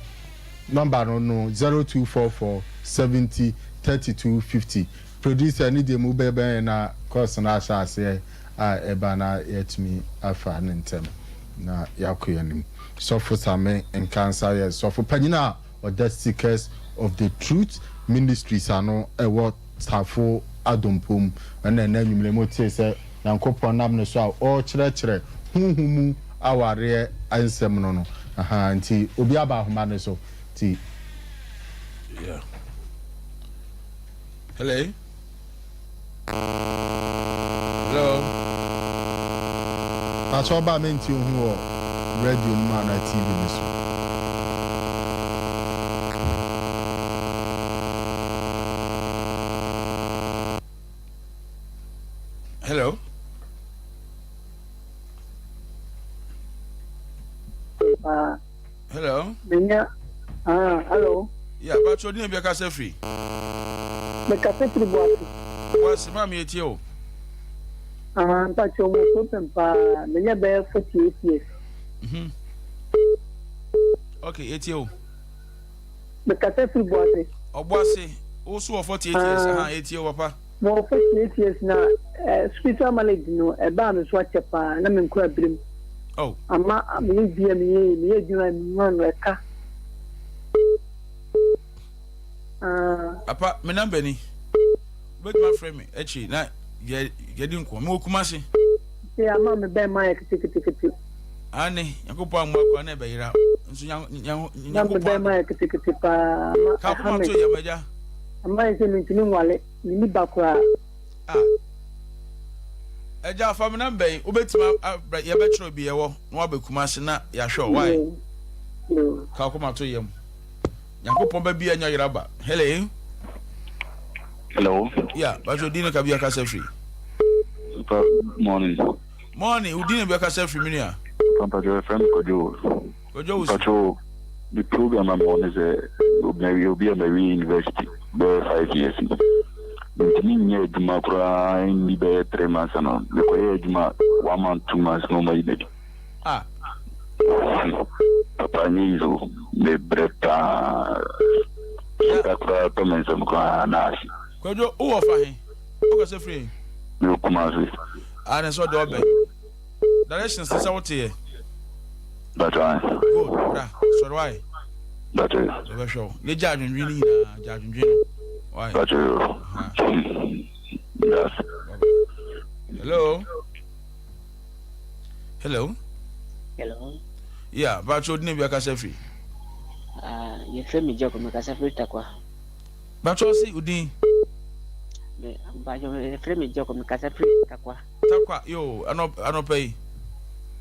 nɔmba no no 0244 70 32 50. Producer ne deɛ mu bɛbɛn na course no ahyɛ aseɛ a ɛba na yɛatumi afa ne ntɛm na yɛakɔ yɛn anim. Sɔfo Same Nkansah yɛ sɔfo panyin a ɔda Seekers of the Truth Ministries ano ɛwɔ Tafo Adompom. Ɛna ɛnɛ anwummerɛ mu tee sɛ Nyankopɔn nam ne so a ɔrekyerɛkyerɛ honhom mu awareɛ nsɛm no no. Aha, nti obi aba ahoma no so nti. Yeah. Hello. Hello. Pastor ọba mi nti ohun wɔ radio no mu anaa TV no so. Hello. Hello. Menya ah hello. Yeah, but your name be kasa free. Me kasa free Boase. Boase ma me etie o. Ah, mpacho mo problem pa. Menya be 48 years. Mhm. Okay, etie o. Me kasa free Boase. Oboase, wo so 48 years. Ah, etie o papa. Mo 48 years na eh, spiritual marriage no ɛbaa me so akyɛ paa na me nkura birim. Oh. Ama meyɛ bia meyɛ meyɛ adwuma menya no ɛka. Ah. Papa, me number ni. Wobɛtumi afrɛ me akyi na yɛdi nkɔmmɔ. Mewɔ Kumasi. Sɛ ama me bɛn ma yɛ ketekete. Ane, Nyankopɔn amoa koraa na ɛbɛyera. Nso Nyankopɔn. Na me bɛn ma yɛ ketekete paa. Ka koma to yam agya. Ama yɛ sɛ mentumi nwale, menni ba koraa. Ah. Agya fa me number yi, wobɛtumi abrɛ yɛbɛkyerɛ obi yɛwɔ na waba Kumasi na yɛahwɛ wo. Why? Ka koma to yam. Nyankopɔn ba bi anya yera ba. Hello. Hello. Yeah, but your dinner ka bi akasa free. Super morning. Morning, wo dinner bi akasa free me nua. Papa friend Kojo. Kojo wo. Pacho, the program I'm on is a obi a mawie university bɛyɛ 5 years. Ntumi nyɛ adwuma koraa nni bɛyɛ 3 months no. Mekɔyɛ adwuma 1 month, 2 months na ɔma yi m'adi. Ah. Papa nyɛ yi so mebrɛ paa. Sika koraa tɔ me nsɛm koraa na ahye. Kwadwo, wowɔ fa he? Wokasa firi he? Mewɔ Kumasi. Ah, ne sɛ ɔde ɔbɛn. Directions ne sɛ woteɛ. That's right. Good, bra, sɔre wae. That's it. Yɛbɛhwɛ wo. Ne gya adwendwen no nyinaa, gya adwendwen no. Wae. That's it. Yes. Hello. Hello. Hello. Yeah, Bacho odine bi akasa firi. Ah, yɛfrɛ me Jacob, mekasa firi Takwa. Bacho si udin. Me Bacho yɛfrɛ me Jacob, mekasa firi Takwa. Takwa, yo, ano anɔpa yi.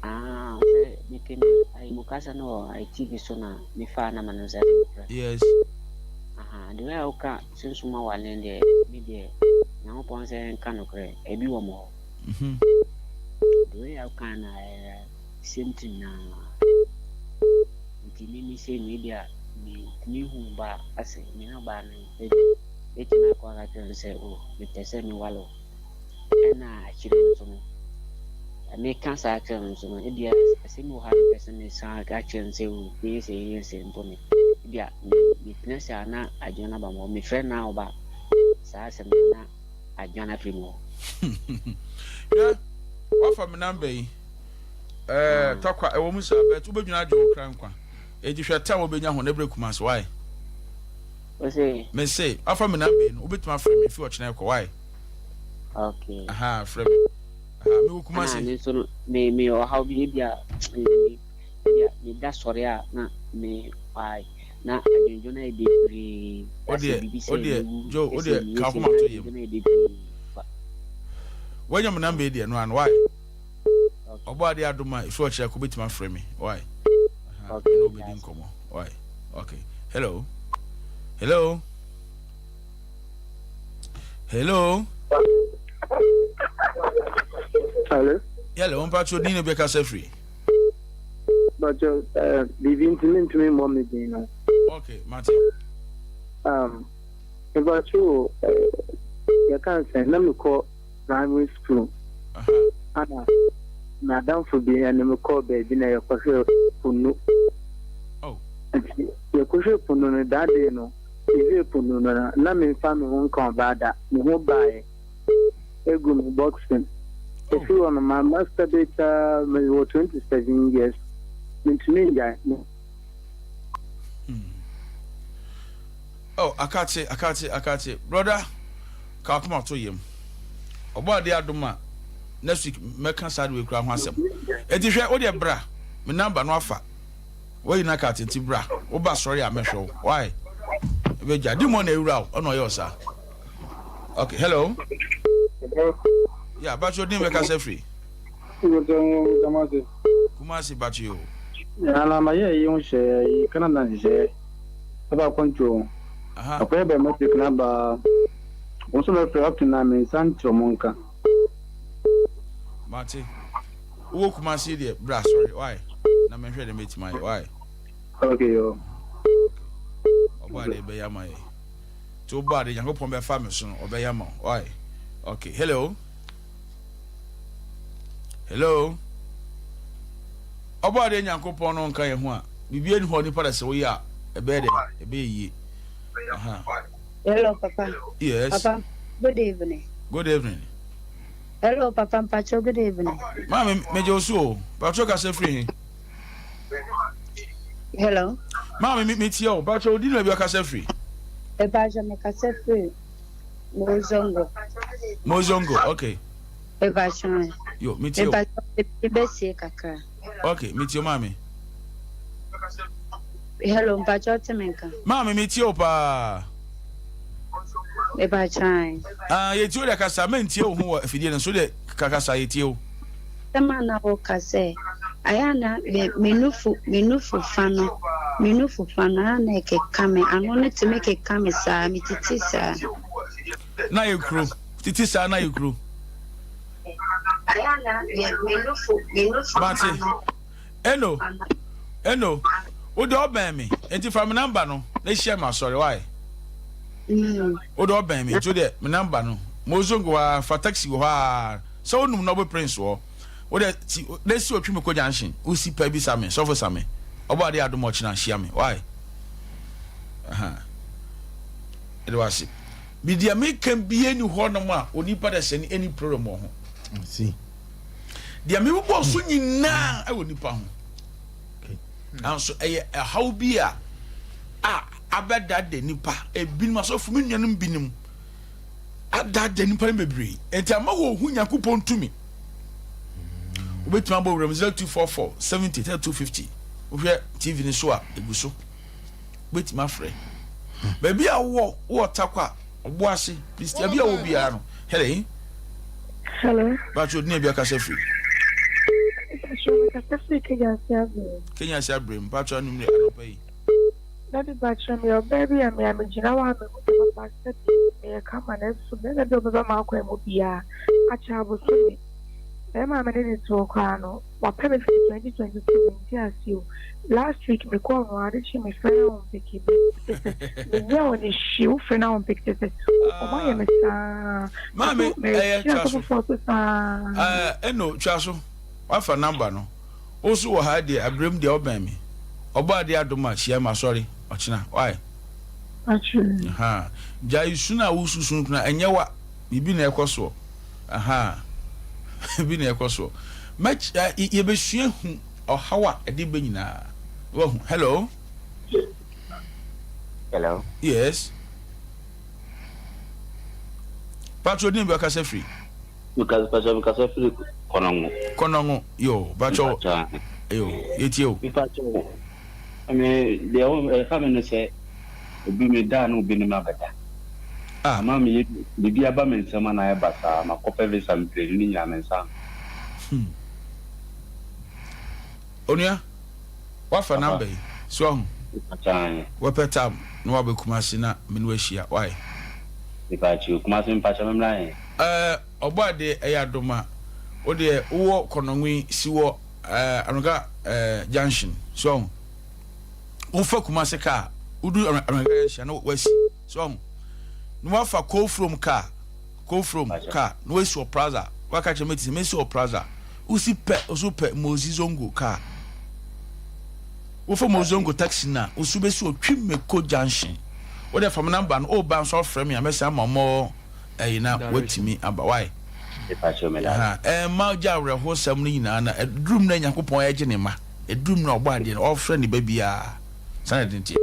Ah, sɛ mete me ayi mo kasa no wɔ ayi TV so na mefaa na ma no nsa de mefrɛ. Yes. Aha, the way a woka sunsum awale no deɛ, me deɛ, Nyankopɔn sɛ nka nokorɛ, ebi wɔ mo hɔ. Mhm. The way a woka na ɛyɛ same thing na nti me me sei no ebi a metumi hu ba ase me ne ɔbaa no ebi betumi akɔ aka kyerɛ no sɛ o mepɛ sɛ mewale wo ɛna akyire nso no meka saa kyerɛ no nso no ebi a asɛm bi wɔ ha mepɛ sɛ mesan aka kyerɛ no sɛ o meyɛ sɛ yɛyɛ sɛ mpo no ebi a metena ase a na adwene no aba mu hɔ mefrɛ no a ɔba saa asɛm no na adwene afiri mu hɔ. Hwɛ, wafa me namba yi. Ɛɛ, takwa ɛwɔ mu saa bɛt wobɛdwina adwe wo kra nkwa. Enti hwɛ tam wobɛnya ho na ɛbrɛ Kumasi, why? Ose. Me se, wafa me namba yi no, wobɛtumi afrɛ me fi ɔkyena ɛkɔ, why? Okay. Aha, frɛ me. Aha, mewɔ Kumasi. Ana me nso no, me me ɔhaw bi ebi a me ebi a me da sɔre a na me ai na adwendwen ayɛ bebree. Odeɛ, odeɛ, Joe, odeɛ, ka akoma to yam. Wanya me namba yi deɛ no ano, why? Ɔbɔ adeɛ adom a ɛfiri ɔkyerɛ kɔ bɛtumi afrɛ me, why? Aha, me ne wobɛdi nkɔmmɔ, why? Okay, hello, hello, hello. Hello. Hello, mpatro din na bi kasa firi. Mpatro, eh, biribi nti mentumi mmɔ me din no. Okay, mate. Mpatro, eh, yɛka sɛ na mekɔ primary school. Ana m'adamfo bi ɛne me kɔɔ baabi na yɛkɔhwɛ punu. Oh. Nti yɛkɔhwɛ punu no that day no. Me rape no no na memfa me ho nka ɔbaa da. Me ho baeɛ egu me boxing. Ɛfiri hɔ no ma masturbate aa mewɔ 27 years mentumi ngyae. Hmm. Oh, akate, akate, akate. Brother, ka wakoma to yam. Ɔbɔ ade adom a next week mɛka saa de wei kura ho asɛm. Eti hwɛ, wo deɛ bra, me number no afa. Wayi no akate nti bra. Woba sɔre a mɛhwɛ wo. Why? Ebegya. Di mɔ na ewura wo, ɔna ɔyɛ ɔsa. Okay, hello. Yeah, bacho din bɛka sɛ firi. Kumasi bacho yo. Ana ma yɛ yi ho hyɛ yi Canada nhyehyɛeɛ ɛfa akwantuo ho. Akɔyɛ biometric no aba wɔn nso bɛfrɛ up to now me nsa nte wɔn nka. Mate. Wowɔ Kumasi deɛ bra sɔre why na menhwɛ deɛ mɛtumi ayɛ why. Okay yo. Ɔbɔ adeɛ bɛyɛ ama yɛ. Nti wobɔ adeɛ Nyankopɔn bɛfa me so no ɔbɛyɛ ama wo why. Okay hello. Hello. Ɔbɔ adeɛ Nyankopɔn no nka yɛn ho a biribi ani hɔ nipa da sɛ woyɛ a ɛbɛyɛ dɛ ɛbɛyɛ yie. Aha. Hello papa. Yes. Papa good evening. Good evening. Hello papa mpacho good evening. Maame megye wo so o. Mpacho kasa firi he? Hello. Maame me metie o. Mpacho odi na bi akasa firi. Mpacho me kasa firi Mozongo. Mozongo okay. Mpacho. Yo metie o. Mpacho me besie kakra. Okay metie o maame. Hello mpacho te me nka. Maame metie o paa. Mepakyɛw. Ah, yɛtie wo deɛ kasa, mentie wo ho wɔ afidie no so deɛ kakasa yɛtie wo. Asɛm a na woka sɛ, ayɛ a na me me nufu me nufu fa no me nufu fa no ayɛ a na ɛkeka me ano no tumi keka me saa metiti saa. Na yɛ kuro titi saa na yɛ kuro. Ayɛ a na me me nufu me nufu fa no. Eno, Eno, wo deɛ ɔbɛn me, nti fa me number no na hyia me asɔre, why? Mm. Wo deɛ ɔbɛn me, nti wo deɛ me number no, Mozongo hɔ ara, fa taxi wɔ hɔ ara, sɛ wonum Noble Prince wɔ, wo deɛ ti, na si otwi me kɔ junction, wosi pɛ bisa me, sɔfo sa me, ɔbɔ adeɛ adom ɔkyena, hyia me, why? Aha. Ɛde wase. Me deɛ meka bie ni hɔ nom a, onipa dɛ sɛ ni any problem wɔ ho. See. Deɛ mebobɔ so nyinaa wɔ nipa ho. Nanso ɛyɛ ɛhaw bi a a abɛdada nipa ebinom asɔfo me nuanom binom adada nipa no bebree nti ama wɔhu Nyankopɔn tumi. Wobɛtumi abɔ wuram 0244 70 3250 wohwɛ TV no so a egu so. Wobɛtumi afrɛ baabi a wowɔ wowɔ takwa Ɔbo ase, Christian bi a wɔ biara no. Hello. Hello. Bàtò odi na ebi akasa firi. Bàtò akasa firi Kenya ase abirem. Kenya ase abirem. Bàtò anumere anɔpa yi. Dadi bàtò mi ɔbaa bi a mi a mi gyina hɔ a mi hu sɛ papa sɛ bi mi yɛ kama na nso bɛrima bi a ɔbɛba m'akwan mu biara akyɛ abosome. Bɛrima a me ne ne te hɔ koraa no wapɛ me firi 2022 me nte ase o. Last week me kɔɔ no ade kye me frɛ na wɔn peke me kyɛ sɛ me nyɛ wɔn hwee wo frɛ na wɔn peke kyɛ sɛ wɔn ayɛ me saa. Maame ɛyɛ twa so foforɔ so saa. Ɛɛ ɛno twa so wafa namba no woso wɔ ha deɛ abirem deɛ ɔbɛn me ɔbɔ adeɛ adom a hyia ma sɔre ɔkyena why. Akyire. Gyae su no a wosusu no kuna ɛnyɛ wa biribi na ɛkɔ soɔ. Ahaa, bi na ɛkɔ soɔ. Mɛ yɛbɛsua hu ɔhaw a ɛde bɛ nyinaa. Wahu. Hello. Hello. Yes. Patro din bi ɔkasa firi. Mekasa patro mekasa firi Kɔnɔngo. Kɔnɔngo yo patro. Yo yɛtie o. Patro me deɛ ɛfa me no sɛ obi me da na obi ne me abɛda. Ah. Ama meyɛ biribi aba me nsam a na ayɛ basaa, makɔpɛ visa mprenu ne nyinaa me nsa anka. Hmm. Onua, wafa number yi, so ahu? Wɛpɛ tam na waba Kumasi na me ne wahyia, why? Mepaakyɛw, Kumasi mepaakyɛw me mmra he? Ɛɛ, ɔbɔ adeɛ ɛyɛ adom a, wo deɛ wowɔ Kɔnɔnwe si wɔ ɛɛ Anwega ɛɛ junction, so ahu? Wofa Kumasi kaa, wodu Anwega junction na wasi. So wahu? Na wafa Kofrom car, Kofrom car, na wasi wɔ Plaza. Waka kyerɛ mate sɛ mesi wɔ Plaza. Wosi pɛ, woso pɛ Mozi Zongo car. Wofa Mozi Zongo taxi na woso besi wɔ Twimeko Junction. Wode fa me number no, woba nso afrɛ me a mɛsan ama more ɛyi na watumi aba. Why? Ɛmma gya awerɛhosɛm no nyinaa na ɛduru mmerɛ Nyankopɔn ɛgye ne ma. Ɛduru mmerɛ ɔbɔ adeɛ no ɔfrɛ ne ba biara. Saa na ɛde teɛ.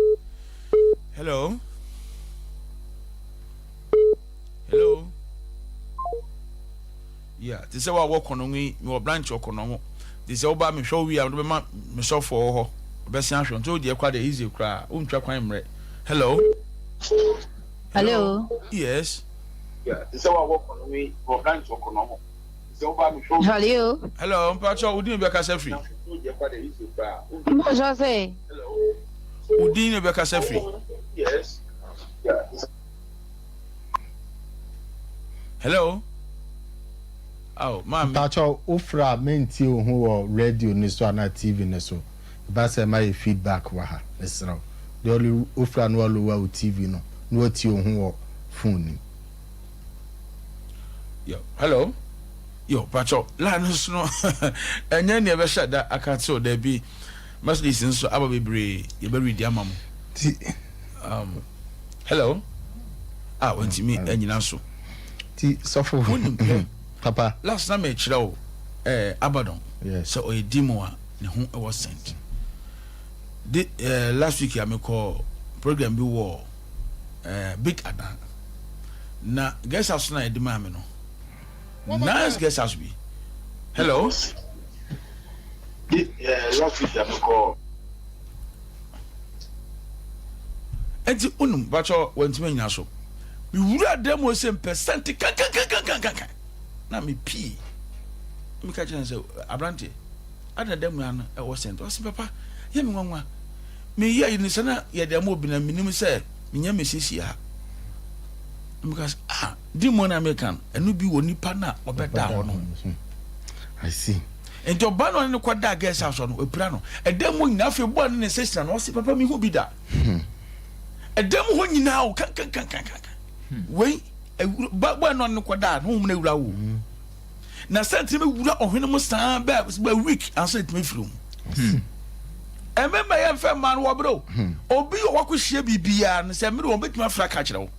Hello. Hello. Yeah, te sɛ wa wɔ kɔnɔngo yi, mewɔ branch wɔ kɔnɔngo. Te sɛ woba mehwɛ wo wie a, mede bɛma me sɔfoɔ wɔ hɔ. Ɔbɛsen ahwɛ. Nti wo deɛ kora deɛ easy koraa. Wontwa kwan mmerɛ. Hello. Hello. Yes. Yeah, te sɛ wa wɔ kɔnɔngo yi, mewɔ branch wɔ kɔnɔngo. Te sɛ woba mehwɛ wo. Hello. Hello, mpakyɛ wo din bɛkasa firi. Mpakyɛ sɛ. Wo din ne bɛkasa firi. Yes. Hello. Oh, maame. Mpakyɛw, wo frɛ a mentie wo ho wɔ radio no so anaa TV no so. Ɛba sɛ ɛma yɛ feedback wɔ ha. Mesrɛ wo. Deɛ ɔle wo frɛ a na wa lower wo TV no na watie wo ho wɔ phone no mu. Yo, hello. Yo, pakyɛw, line no so no ɛnyɛ nea ɛbɛhyɛ da aka kyerɛ daabi. Messages nso aba bebree, yɛbɛ read ama mo. Ti. Hello. Ah, wantumi anyina so. Ti sɔfo. Wonim hwɛ. Papa. Last na mekyerɛ wo eh, Abaddon. Yes. Sɛ ɔyɛ demon a ne ho ɛwɔ scent. De eh, last week a mekɔ program bi wɔ eh, Big Adan. Na guest house na yɛde maa me no. Nice guest house bi. Hello. De eh, last week a mekɔ. Enti wonim bakyɛ wantumi anyina so. Mewura dan mu sɛ mpɛ sɛnte kankankankankankan na mepie. Meka kyerɛ no sɛ aberanteɛ adɛn na dan mu ano ɛwɔ sɛnte. Ɔse papa yɛ me nwanwa. Meyɛ yi no sɛ na yɛde ama obi na menim sɛ menya mesiesie ha. Meka sɛ ah demon a meka no ɛno bi wɔ nipa no a ɔbɛda hɔ no. I see. Nti ɔbaa no ɔne no kɔdaa guest house hɔ no, wapira no. Ɛdan mu nyinaa afei bɔɔ ne ne nsa sina no, ɔse papa mehu bi da. Ɛdan mu hɔ nyinaa o kankankankankan. Wei bɔɔ no ɔne no kɔdaa no, honhom no awura wo. Na sɛ ntumi wura ɔhwene mu saa bɛɛ bɛ week ansa ntumi firi mu. Ɛmɛma yɛn fɛ mmaa no wɔbrɛ o. Obi wɔ wakɔhyia biribiara no sɛ mmere wɔn bɛtumi afra ka kyerɛ wo.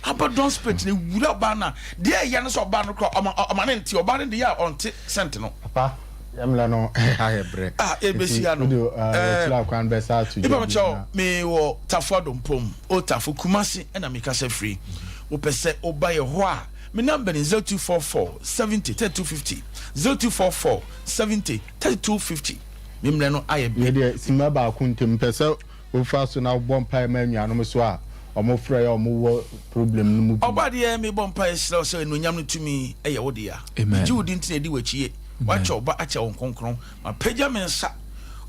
Abaddon spirit no wura ɔbaa no a, deɛ ɛyɛ no sɛ ɔbaa no kora ɔma ɔma ne nte, ɔbaa no deɛ a ɔnte sɛnt no. Papa, yɛmmerɛ no ayɛ brɛ. Ah, yɛbɛhyia no. Nti wode wɔkyerɛ akwan bɛsa ato dwa Nipa bi mekyɛ wo, na. mewɔ Tafo Adompom, Old Tafo, Kumasi ɛna mekasa firi. Wopɛ sɛ woba yɛ hɔ a, me number ne 0244 70 32 50, 0244 70 32 50. Me mmerɛ no ayɛ brɛ. Yɛdeɛ simma baako ntam, mpɛ sɛ Wofa so na wobɔ mpaeɛ ma anuanom so a wɔfrɛ yɛ a wɔwɔ problem no mu bi. Ɔbɔadeɛ mebɔ mpaeɛ srɛ wo sɛ anuonyam ne tumi yɛ wo dea. Megye wo di nti na ɛdi w'akyi ye. Woakyɛ wo ba akyɛ wo nkronkron. Mapagya me nsa.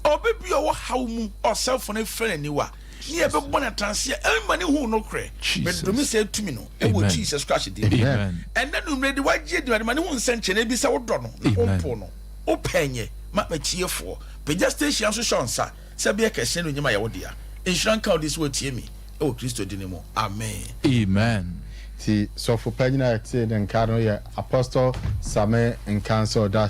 Obi bi a ɔwɔ haw mu ɔsɛefo no afira n'aniwa ne yɛbɛbɔ no atanseɛ ɛmma ne hu nokorɛ. Medome saa tumi no ɛwɔ Jesus Christ din mu. Ɛnnɛ nummerɛ de wagye adi ma ne hu nsɛnkyerɛnne bi sɛ wodɔ no na wompo no. Wopɛ nyɛ ma matiefoɔ. Pagya station nso hyɛ wo nsa. Sɛ bea kɛse no nyim ayɛ wo dea. Nhyira nka wo din sɛ woatie me wɔ Kristo dini mu, amen. Amen. Nti sɔfo panyin a yɛtee ne nka no yɛ Apostle Same Nkansah ɔda.